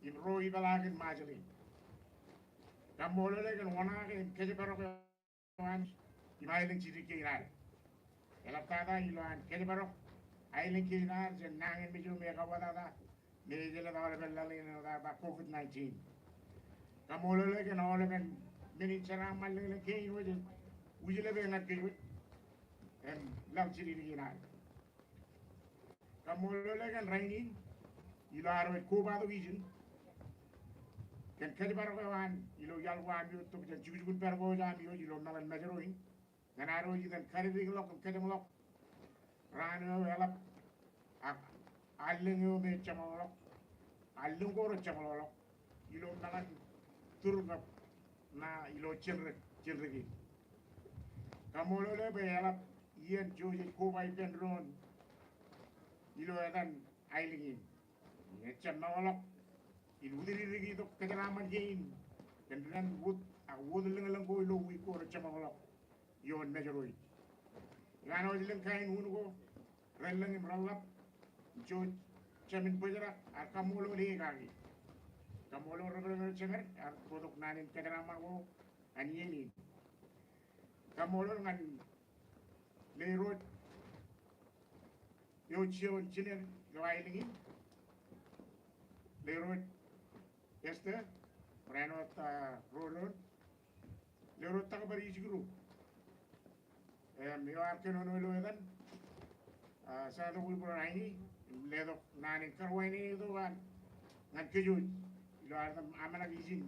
im ro ipeḷaakin Ṃajeḷ in. Kaṃṃoolol e kōn wōṇaake im kōjparok eo an im aelōñ jidik kein ad. Eḷaptata ilo an kōjparok aelōñ kein ad jān nañinmej eo me ekabwatata me ej jelōt aolepen laḷ in eo ta ba COVID nineteen. Kaṃṃoolol e kōn aolepen men in jeraaṃṃan lōñlōñ kein wōj ej ujlepe ñan kōjwōj im laḷ jidikdik in ad. Kaṃṃoolol e kōn rainin ilo ad wōj kobatok ijin kōn kōjparok eo an ilo iaḷ ko ami wōj tok jān jukjukun pād ko wōj ami wōj ilo meḷan Mājro in. Ñan ad wōj itōn kadikdik ḷọk im kōjeṃḷọk raan eo eḷap ak allōñ eo me jeṃḷọkḷọk, allōñ ko rejeṃḷọkḷọk ilo meḷan tur kab ṇa ilo jān rōk, jān rōk in. Kaṃṃoolol e bwe eḷap iien jouj ej koba ippān doon ilo etan aelōñ in. Ejjeṃḷọkḷọk in wūtdikdik itok kōjeraaṃṃan kein kōn dān wōt ak wōt lōñlōñ ko ilo wiik ko rejeṃḷọkḷọk ioon Mājro in. Iṃaan wōj lōñ kain un ko relōñ im reḷḷap im jouj jāmin bōjrak, ak kaṃṃoolol e kaki. Kaṃṃoolol ri-Mājro jemed ear bōktok naan in kōjeraaṃṃan ko ñan iien in. Kaṃṃoolol ñan Leroj eo juon jined ilo aelōñ in, Leroj Esther, barāinwōt, ah, Rōdōn, Leroj Takbar Isikru. Im eo ear kōnono ilo etan, ah, Senator Wilbur Rainey, im letok naan in karuwainene tok an ñan kōjwōj ilo ad emaroñ ijin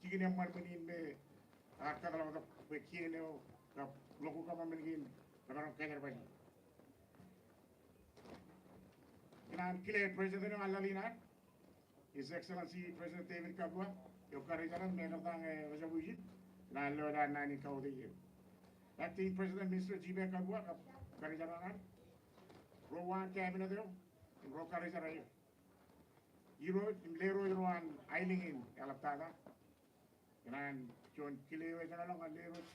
jikin eṃṃan men in me ear kōtḷọk tok bwe kien eo kab local government kein remaroñ kōjerbale. Ikōṇaan kile President eo an laḷ in ad, His Excellency President David Kabua, eo karijeraṃ im ekar ta ñe ejako ijin, ikōṇaan lewōj an naan in kautiej eō. Acting President Mister Jibe Kabua kab karijeraṃ an, ro uwaan cabinet eo im ro karijera eō. Irooj im Leroj ro an aelōñ in eḷaptata. Ikōṇaan juon kile eo ej eñḷọk ñan Leroj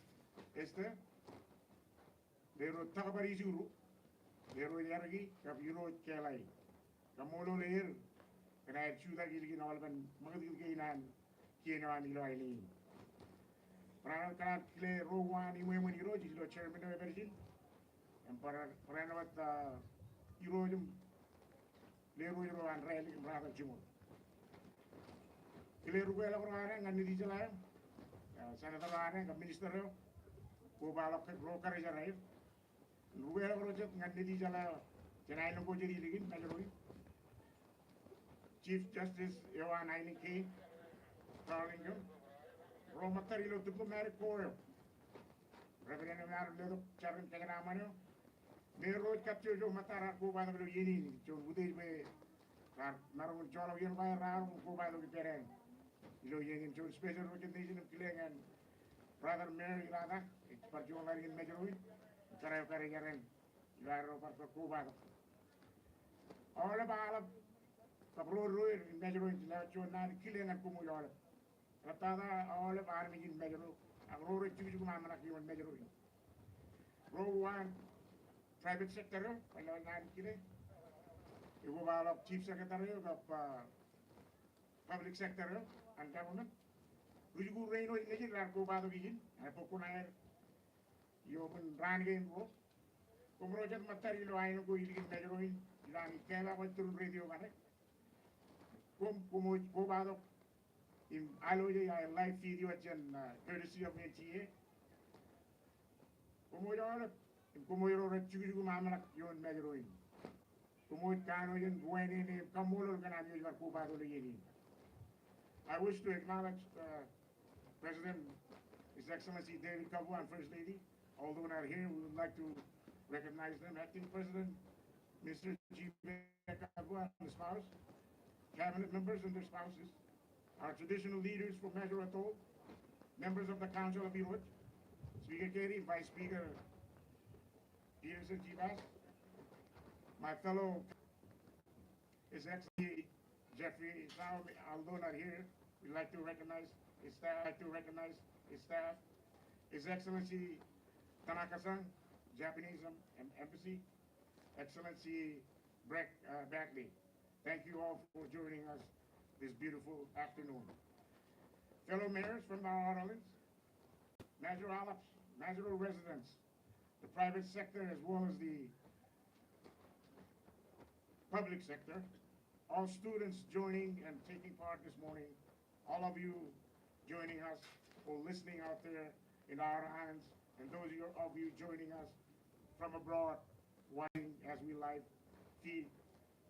Esther, Leroj Takbar Isikru, Leroj Erki kab Irooj Kelai. Kaṃṃoolol er kōn aer jutak ilikin aolepen ṃakūtkūt kein an kien eo an ilo aelōñ in. Barāinwōt ikōṇaan kile ro uwaan iṃweṃwen irooj ilo chairman eo epād ijin. Im barāinwōt, ah, irooj im Leroj ro an rālik im ratak jiṃor. Kile rukeḷọk ro ad ñan Nitijeḷā eo, ah, senator eo ad kab minister eo, kobaḷọk ro karijeraer. Ri-kōḷmānḷọkjeṇ ñan Nejū jeḷā eo jān aelōñ ko jān ilikin Mājro in, Chief Justice eo an aelōñ kein, Carl Ingham, ro ṃōttad ilo diplomatic corps eo, representative eo ear letok jar in kōjeraṃṃan eo, me ro rej kajjojo ṃōttad raar kobatok ilo iien in, juon utiej bwe raar maroñ in joḷọk iien ko aer raar kobatok ippād ilo iien in. Juon special recognition im kile ñan Brother Mary Rata, ej bar juon ḷaddik in Mājro in, kōrā, kōrā ippād ilo aer bar kobatok. Aolep aḷap kab ro ro in Mājro in, ij lewōj juon naan in kile ñan koṃwōj aolep. Rej tata aolep armej in Mājro, ak ro rej jukjuk im amḷak ioon Mājro in. Ro uwaan private sector eo, ij lewōj naan in kile. Ekwe, aolep chief secretary eo kab, ah, public sector eo an government. Ri-jikuuḷ rein eo nejin raar kobatok ijin, ak bōk kuṇaer ioon raan kein ruo. Koṃ ro jet ṃōttad ilo aelōñ ko ilikin Mājro in, ilo ami tela bar tūrun radio kaṇe. Koṃ, koṃ kobatok im alwōj aer live feed eo jān, ah, courtesy of N T A. Koṃwōj aolep, im koṃwōj ro rej jukjuk im amḷak ioon Mājro in, koṃwōj kanooj in ruwainene im kaṃṃoolol kōn ami ej bar kobatok ilo iien in. I wish to acknowledge, uh, President, His Excellency David Kabua and First Lady. Although not here, we would like to recognize them. Acting President, Mister G. Kabua and the spouse, cabinet members and their spouses, our traditional leaders from Mājro Atoll, members of the Council of Irooj, Speaker Carey, Vice Speaker Peterson Chivas, my fellow His Excellency Jeffrey Esau, although not here, we'd like to recognize his staff, like to recognize his staff. His Excellency Tanaka-san, Japanese em-, em-, embassy, Excellency Breck, uh, Bagley. Thank you all for joining us this beautiful afternoon. Fellow mayors from the outer islands, Mājro aḷap, Mājro residents, the private sector as well as the public sector, all students joining and taking part this morning, all of you joining us or listening out there in our islands, and those of you, of you joining us from abroad, watching as we live feed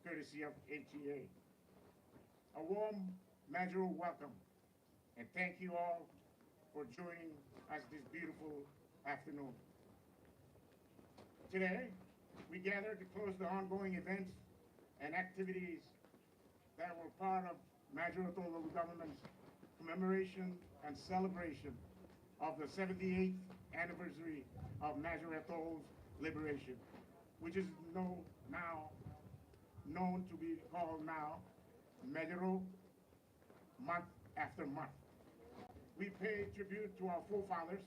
courtesy of N T A. A warm Mājro welcome. And thank you all for joining us this beautiful afternoon. Today, we gather to close the ongoing events and activities that were part of Mājro Atoll Local Government's commemoration and celebration of the seventy-eighth anniversary of Mājro Atoll's liberation, which is no-, now known to be called now Mājro month after month. We pay tribute to our forefathers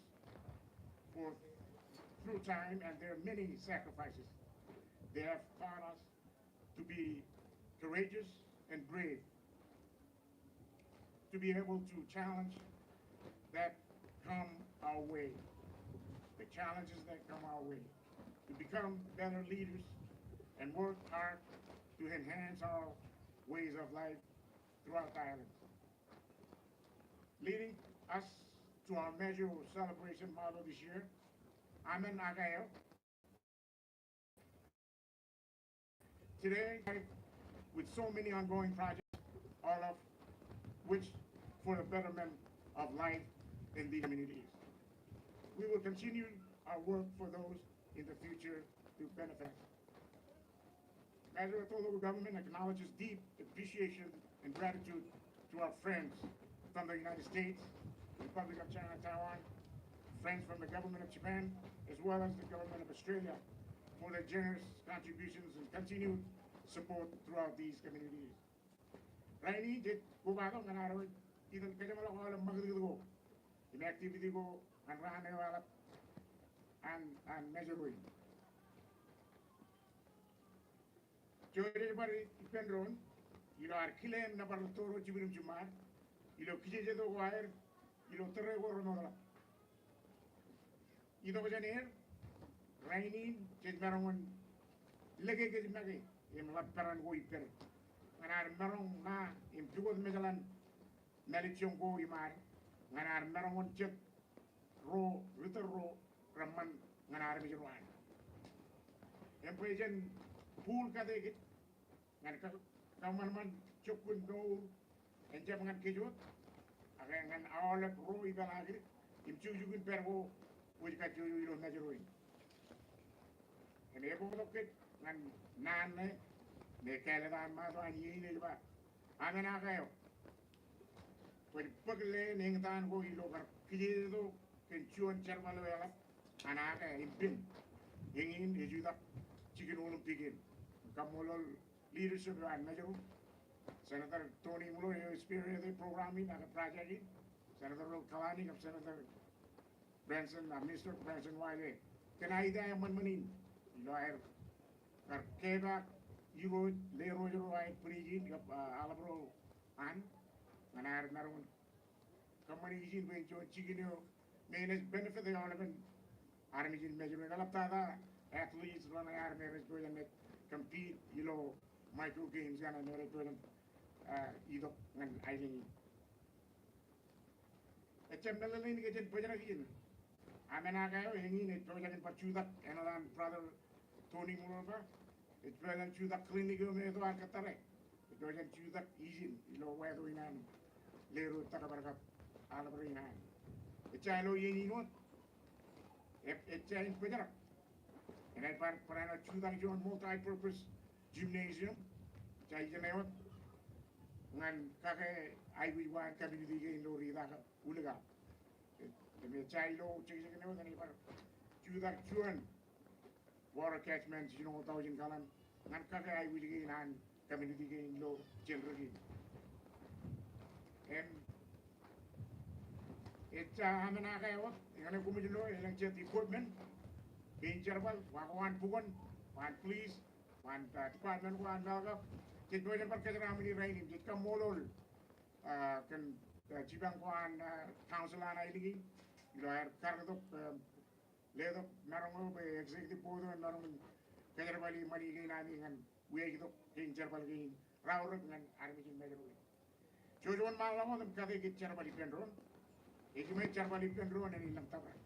for through time and their many sacrifices. They have taught us to be courageous and brave, to be able to challenge that come our way, the challenges that come our way, to become better leaders and work hard to enhance our ways of life throughout the island. Leading us to our Mājro celebration motto this year, Amen Ak Eo. Today, with so many ongoing projects, all of which for the betterment of life in these communities, we will continue our work for those in the future to benefit. Mājro Atoll Local Government acknowledges deep appreciation and gratitude to our friends from the United States, Republic of China, Taiwan, friends from the Government of Japan, as well as the Government of Australia, for their generous contributions and continued support throughout these communities. Rainin jej kobatok ñan ad wōj itok kōjeṃḷọk aolep ṃakūtkūt ko im activity ko an raan eo eḷap an, an Mājro in. Jouj jej bar ippān doon ilo ad kile nōbar ḷotto ro jibwid im jiṃṃaad ilo kijejeto ko aer ilo tōre ko remootḷọk. Itok jān er, rainin jej maroñ in lōke kōj make im ḷap peran ko ippād ñan ad maroñ ṇa im pukot mejaḷan mālejjoñ ko im ad, ñan ad maroñ in jet ro ri tōl ro reṃṃan ñan armej ro ad. Im bwe jen bōk kate kōj ñan kōṃanṃan jokkun mour en jab ñan kōj wōt, ak ñan aolep ro ipeḷaakin im jukjukin pād ko wōj kajjojo ilo Mājro in. Im ebōktok kōj ñan naan ṇe me kāālōt an Ṃato an iien ej ba, amen ak eo. Kwōj bōk leen eñtaan ko ilo kar kijejeto kōn juon jerbal eo eḷap an ak eo im pen. Eñin ej jutak jikin Olympic in. Kaṃṃoolol leadership eo an Mājro, Senator Tony Muller eo spearhead e program in ak project in, Senator Ro Kalani ak Senator Branson, a, Minister Branson Wale, kōn aita eṃṃanṃan in ilo aer kar kepaak irooj, lerooj ro aer bwidej in kab, a, aḷap ro an, ñan aer maroñ in kōṃṃane ijin bwe en juon jikin eo me enaaj benefit e aolepen armej in Mājro. Eḷaptata athletes ro ṇe aer me rej pojak in compete ilo Micro Games kaṇe me rej pojak in, a, itok ñan aelōñ in. Ejjab meḷeḷein ke jen bōjrak ijin. Amen ak eo, eñin ej pojak in bar jutak āinwōt an brother Tony Muller ba, ej pojak in jutak clinic eo me eto an kōttare. Ej pojak in jutak ijin ilo wāto in an lerooj takbar kab aḷap rein an. Ejja ilo iien in wōt, ej, ejja in bōjrak. Enaaj bar, barāinwōt jutak juon multi-purpose gymnasium, ejja ijin eo wōt, ñan kake aikuj ko an community kein ilo Rita kab Uliga. Im ejja ilo jekjek eo wōt enaaj bar jutak juon water catchment jinoñoul thousand gallon ñan kake aikuj kein an community kein ilo Jenruk in. Im ejja amen ak eo wōt, eñṇe koṃij lo elōñ jet equipment kein jerbal, wa ko an bukwōn, wa an police, wa an, a, department ko an Meḷakab. Jej pojak in bar kōjeraaṃṃan rainin, jej kaṃṃoolol, a, kōn, a, jipañ ko an, a, council an aelōñ in ilo aer karreotok, a, letok maroñ eo bwe executive board eo en maroñ in kōjerbali ṃani kein ami ñan wiaiktok kein jerbal kein raorōk ñan armej in Mājro in. Jouj wōt ṃaanḷọk wōt im kate kōj jerbal ippān doon. Ejiṃwe jerbal ippān doon en ilōñ tōprak.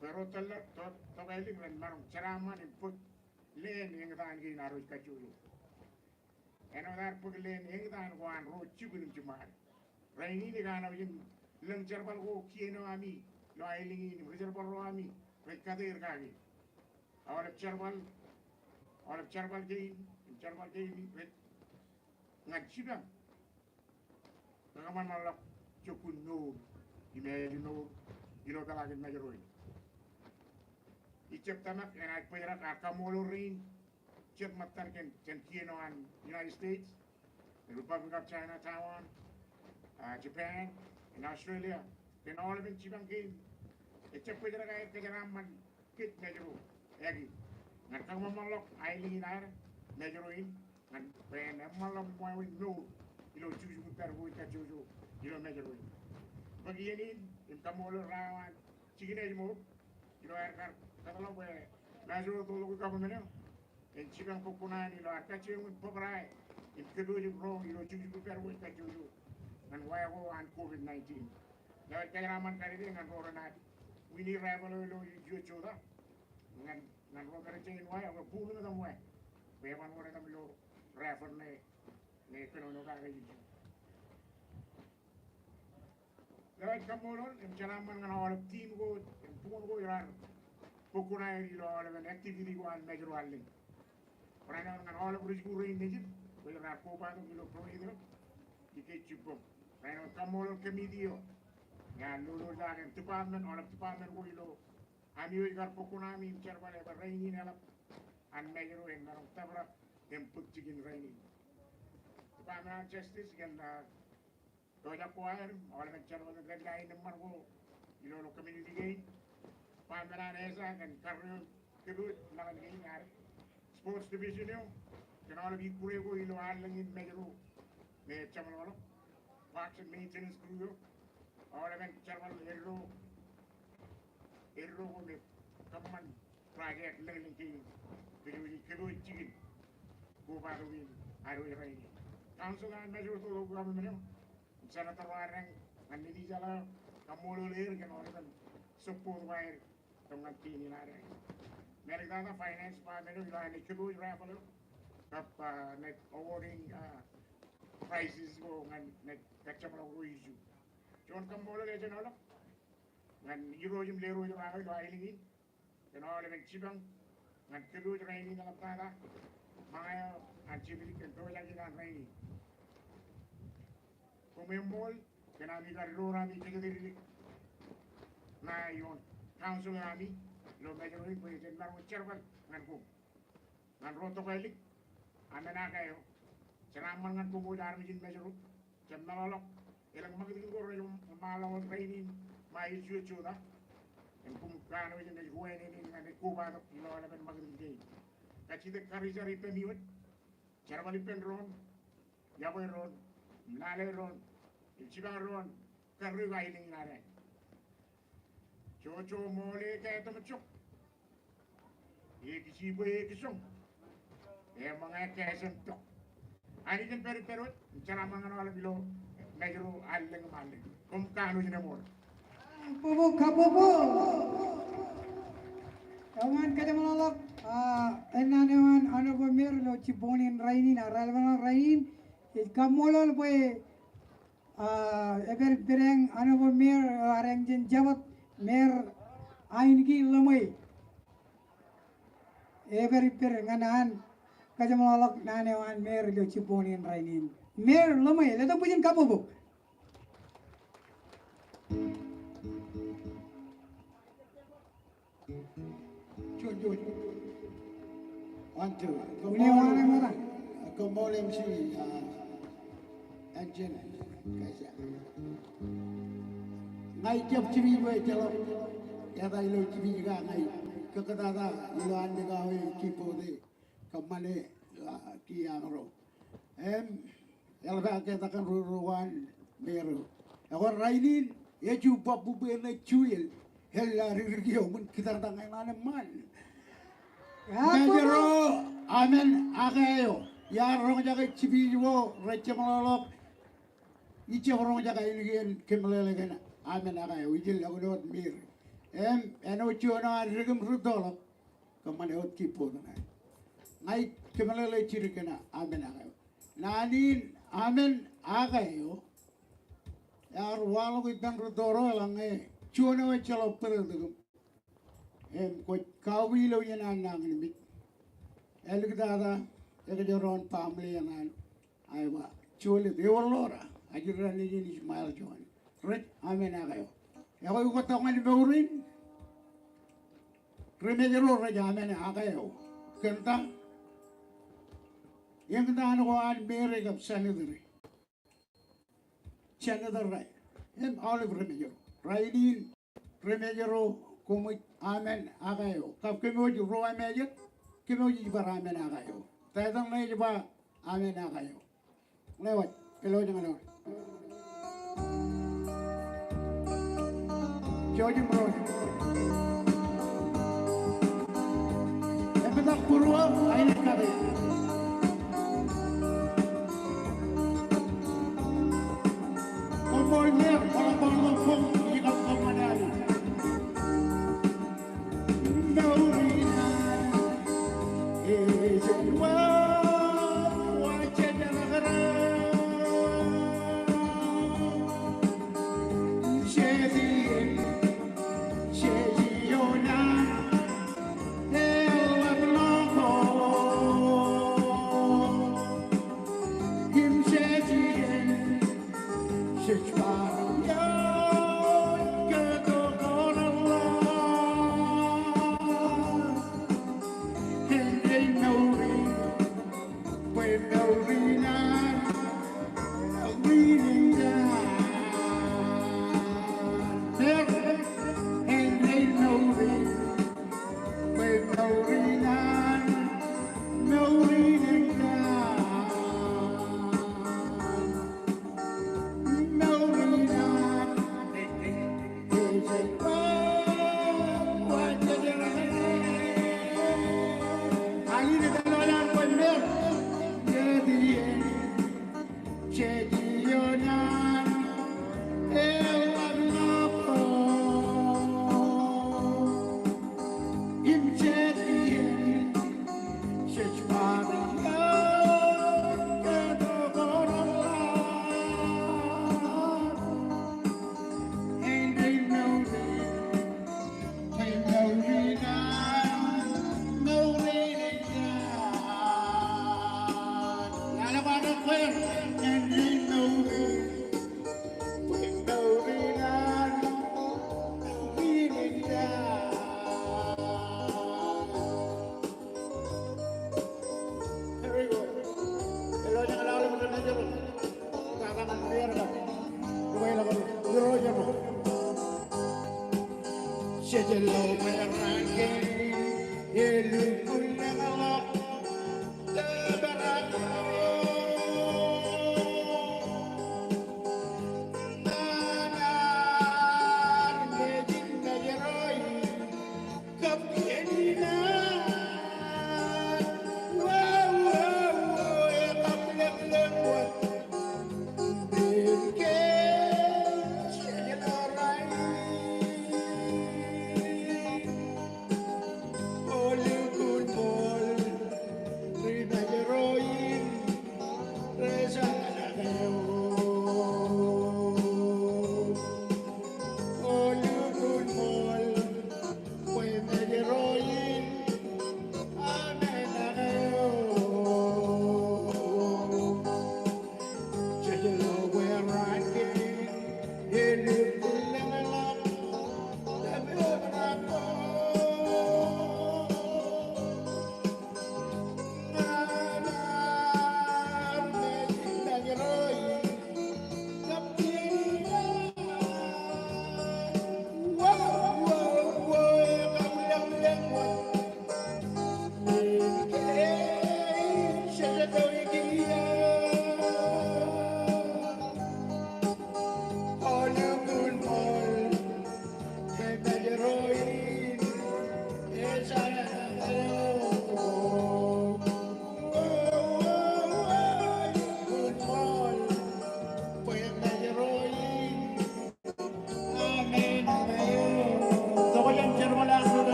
Bwe ro tōl, to, tokālik ren maroñ jeraaṃṃan im bōk leen eñtaan kein ad wōj kajjojo. Āinwōt ad bōk leen eñtaan ko an ro jibwid im jiṃṃaad. Rainin ikōṇaan wōj in lōñ jerbal ko kien eo ami ilo aelōñ in im ri-jerbal ro ami rej kate er kaki. Aolep jerbal, aolep jerbal kein im jerbal kein rej ñan jipañ kōṃanṃanḷọk jokkun mour im ālimour ilo peḷaakin Mājro in. Ijab tōmak enaaj bōjrak ak kaṃṃoolol rein jet ṃōttan kōn, kōn kien eo an United States, Republic of China, Taiwan, a, Japan, and Australia, kōn aolepen jipañ kein. Ejab bōjrak aer kōjeraaṃṃan kōj Mājro, āke, ñan kōṃanṃanḷọk aelōñ in ad, Mājro in, ñan bwe en eṃṃanḷọk im wāween mour ilo jukjuk im pād ko wōj kajjojo ilo Mājro in. Bōk iien in im kaṃṃoolol ra eo an jikin ājmour ilo aer kar kōtḷọk bwe Mājro Rotoloki government eo en jipañ bōk kuṇaan ilo ad kajjioñ in bōbrae im kōpooj im ro ilo jukjuk im pād ko wōj kajjojo ñan wā ko an COVID nineteen. Ij kōjeraaṃṃan kate ñan ro renaaj win raffle eo ilo ijo jota. Ñan, ñan ro me rej jañin wā, ekwe bōk ḷōmṇak wā bwe eban wōr etaṃ ilo raffle ṇe, ṇe kōnono kake ijo. Ij kaṃṃoolol im jeraaṃṃan ñan aolep team ko im bukwōn ko ilo ad bōk kuṇaer ilo aolepen activity ko an Mājro allōñ. Barāinwōt ñan aolep ri-jikuuḷ rein nejid bwe raar kobatok ilo parade eo, ikōj jibboñ. Barāinwōt kaṃṃoolol committee eo, ñan lolorjake im department, aolep department ko ilo ami wōj kar bōk kuṇaami im jerbale bwe rainin eḷap an Mājro en maroñ tōprak im bōk jikin rainin. Department an Justice kōn, a, Tojak ko aer, aolepen jerbal in rej line eṃṃan ko ilo, ilo community kein. Department an ESSA kōn karreoon kōpooj ḷọk in kein ad. Sports division eo kōn aolep ikkure ko ilo allōñ in Mājro me jeṃḷọkḷọk. Parks and maintenance crew eo. Aolepen jerbal eddo, eddo ko me kōṃṃan project lōñlōñ kein. Kōpooj, kōpooj jikin kobatok in ad wōj rainin. Council an Mājro Rotoloki government eo. Senator ro ad ñan Nejūḷọk, kaṃṃoolol er kōn aolepen support ko aer tok ñan kein in ad. Mālōtlōt eo, finance department eo, ilo an naaj kōpooj raffle eo kab, ah, naaj awarding, ah, prizes ko ñan naaj kajjioñ ḷọk ro issue. Juon kaṃṃoolol ej jenoḷọk ñan irooj im lerooj ro aō ilo aelōñ in kōn aolepen jipañ ñan kōpooj rainin eḷaptata ṃōñā eo an jepdik kōn pojak in an rainin. Koṃ eṃṃool kōn ami kar lo ami kōjatdikdik ṇae ioon council eo ami ilo Mājro in bwe jen maroñ in jerbal ñan koṃ. Ñan ro tokālik, amen ak eo. Jenaaj ṃan ñan koṃ wōj armej in Mājro. Jab meḷọkḷọk elōñ ṃakūtkūt ko rej ṃaanḷọk wōt rainin ṃae issue eo jota. Im koṃ kanooj im ej ruwainene ñan ej kobatok ilo aolepen ṃakūtkūt kein. Kajjitōk karijer ippemi wōj. Jerbal ippān doon, iọkwe doon, im lale doon, im jipañ doon, kar ri aelōñ in ad. Jojo ṃool e kaetōmejjok. Ekijibwe ekijoñ. Eṃōñā kaejān tok. Anij en pād ippād wōt, jenaaj ṃōk ñan aolep ilo Mājro allōñ im allōñ. Koṃ kanooj in eṃool. Kabbokbok, kabbokbok. Eṃṃan kōjeṃḷọk, ah, ennaan eo an Honorable Mayor ilo jibboñ in rainin, ak raelep rainin, ej kaṃṃoolol bwe, ah, epād ippādeañ Honorable Mayor, ah, eo ad eñjān jabōt, Mayor Ainiki Lemwe. Epād ippād ñan an kōjeṃḷọk naan eo an Mayor ilo jibboñ in rainin. Mayor Lemwe, letok bwijin kabbokbok. Juon, juon. One, two. Kaṃṃoolol, kaṃṃoolol M C, ah, Anjen, kaisa. Ña ij jab jipij bwe ejjeḷọk eta ilo jipij ko, ña ij kōttata ilo annikiiō e keyboard e kōṃṃane, ah, key eo aṃro. Im eḷap aō kōttar kōn rūrūkwan Mayor eo. Ekwe rainin ej jubab bwe enaaj juel. Eḷap ri ri kiiō ṃōn kōttar ñan an eṃṃan. Mājro, amen ak eo. Iar roñjake jipij ko rej jeṃḷọkḷọk. Ij jab roñjake ainikien kōmeḷeḷe kōn amen ak eo. Ijellọkun wōt Mayor. Im āinwōt juon eo an dik im rūttoḷọk. Kōṃṃane wōt keyboard ṇe. Ña ij kōmeḷeḷe jidik kōn amen ak eo. Naan in amen ak eo ear waḷọk ippān rūtto ro eḷaññe juon eo ejjeḷọk bōtōktōk im kwōj kaukwi ilo iien an nañinmej. Āliktata ekōjro im baaṃle eo an aeba jolōt ewōr ḷoor ajri raṇ nejin ij ṃaer juon. Rej amen ak eo. Ekwe ukōt tok ñan mour in. Ri Mājro rej amen ak eo. Kōn ta? Eñtaan ko an Mayor e kab Senator e. Senator e. Im aolep ri Mājro. Rainin ri Mājro koṃij amen ak eo. Kab kōmwōj ruo im jet, kōmwōj ij bar amen ak eo. Title ṇe ej ba amen ak eo. Ḷewōj, ke ḷewōj ñan eo. Jouj im rooj. Epetak būruō, aelōñ kate. Koṃṃool Mayor, koṃṃool koṃ, ij kab koṃ ñan aelōñ.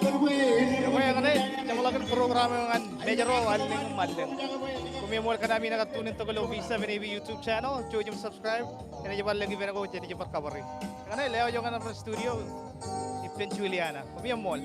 Ekwe, ñan jeṃḷọkin program eo ñan Mājro Allōñ im Allōñ. Koṃi eṃṃool kōn ami naaj tune in tok ilo V seven A B YouTube channel, jouj im subscribe. Enaaj bar lōñ ippān ko jenaaj bar kabōri. Ñan lewōj eo ñan ad studio ippān Juliana. Koṃi eṃṃool.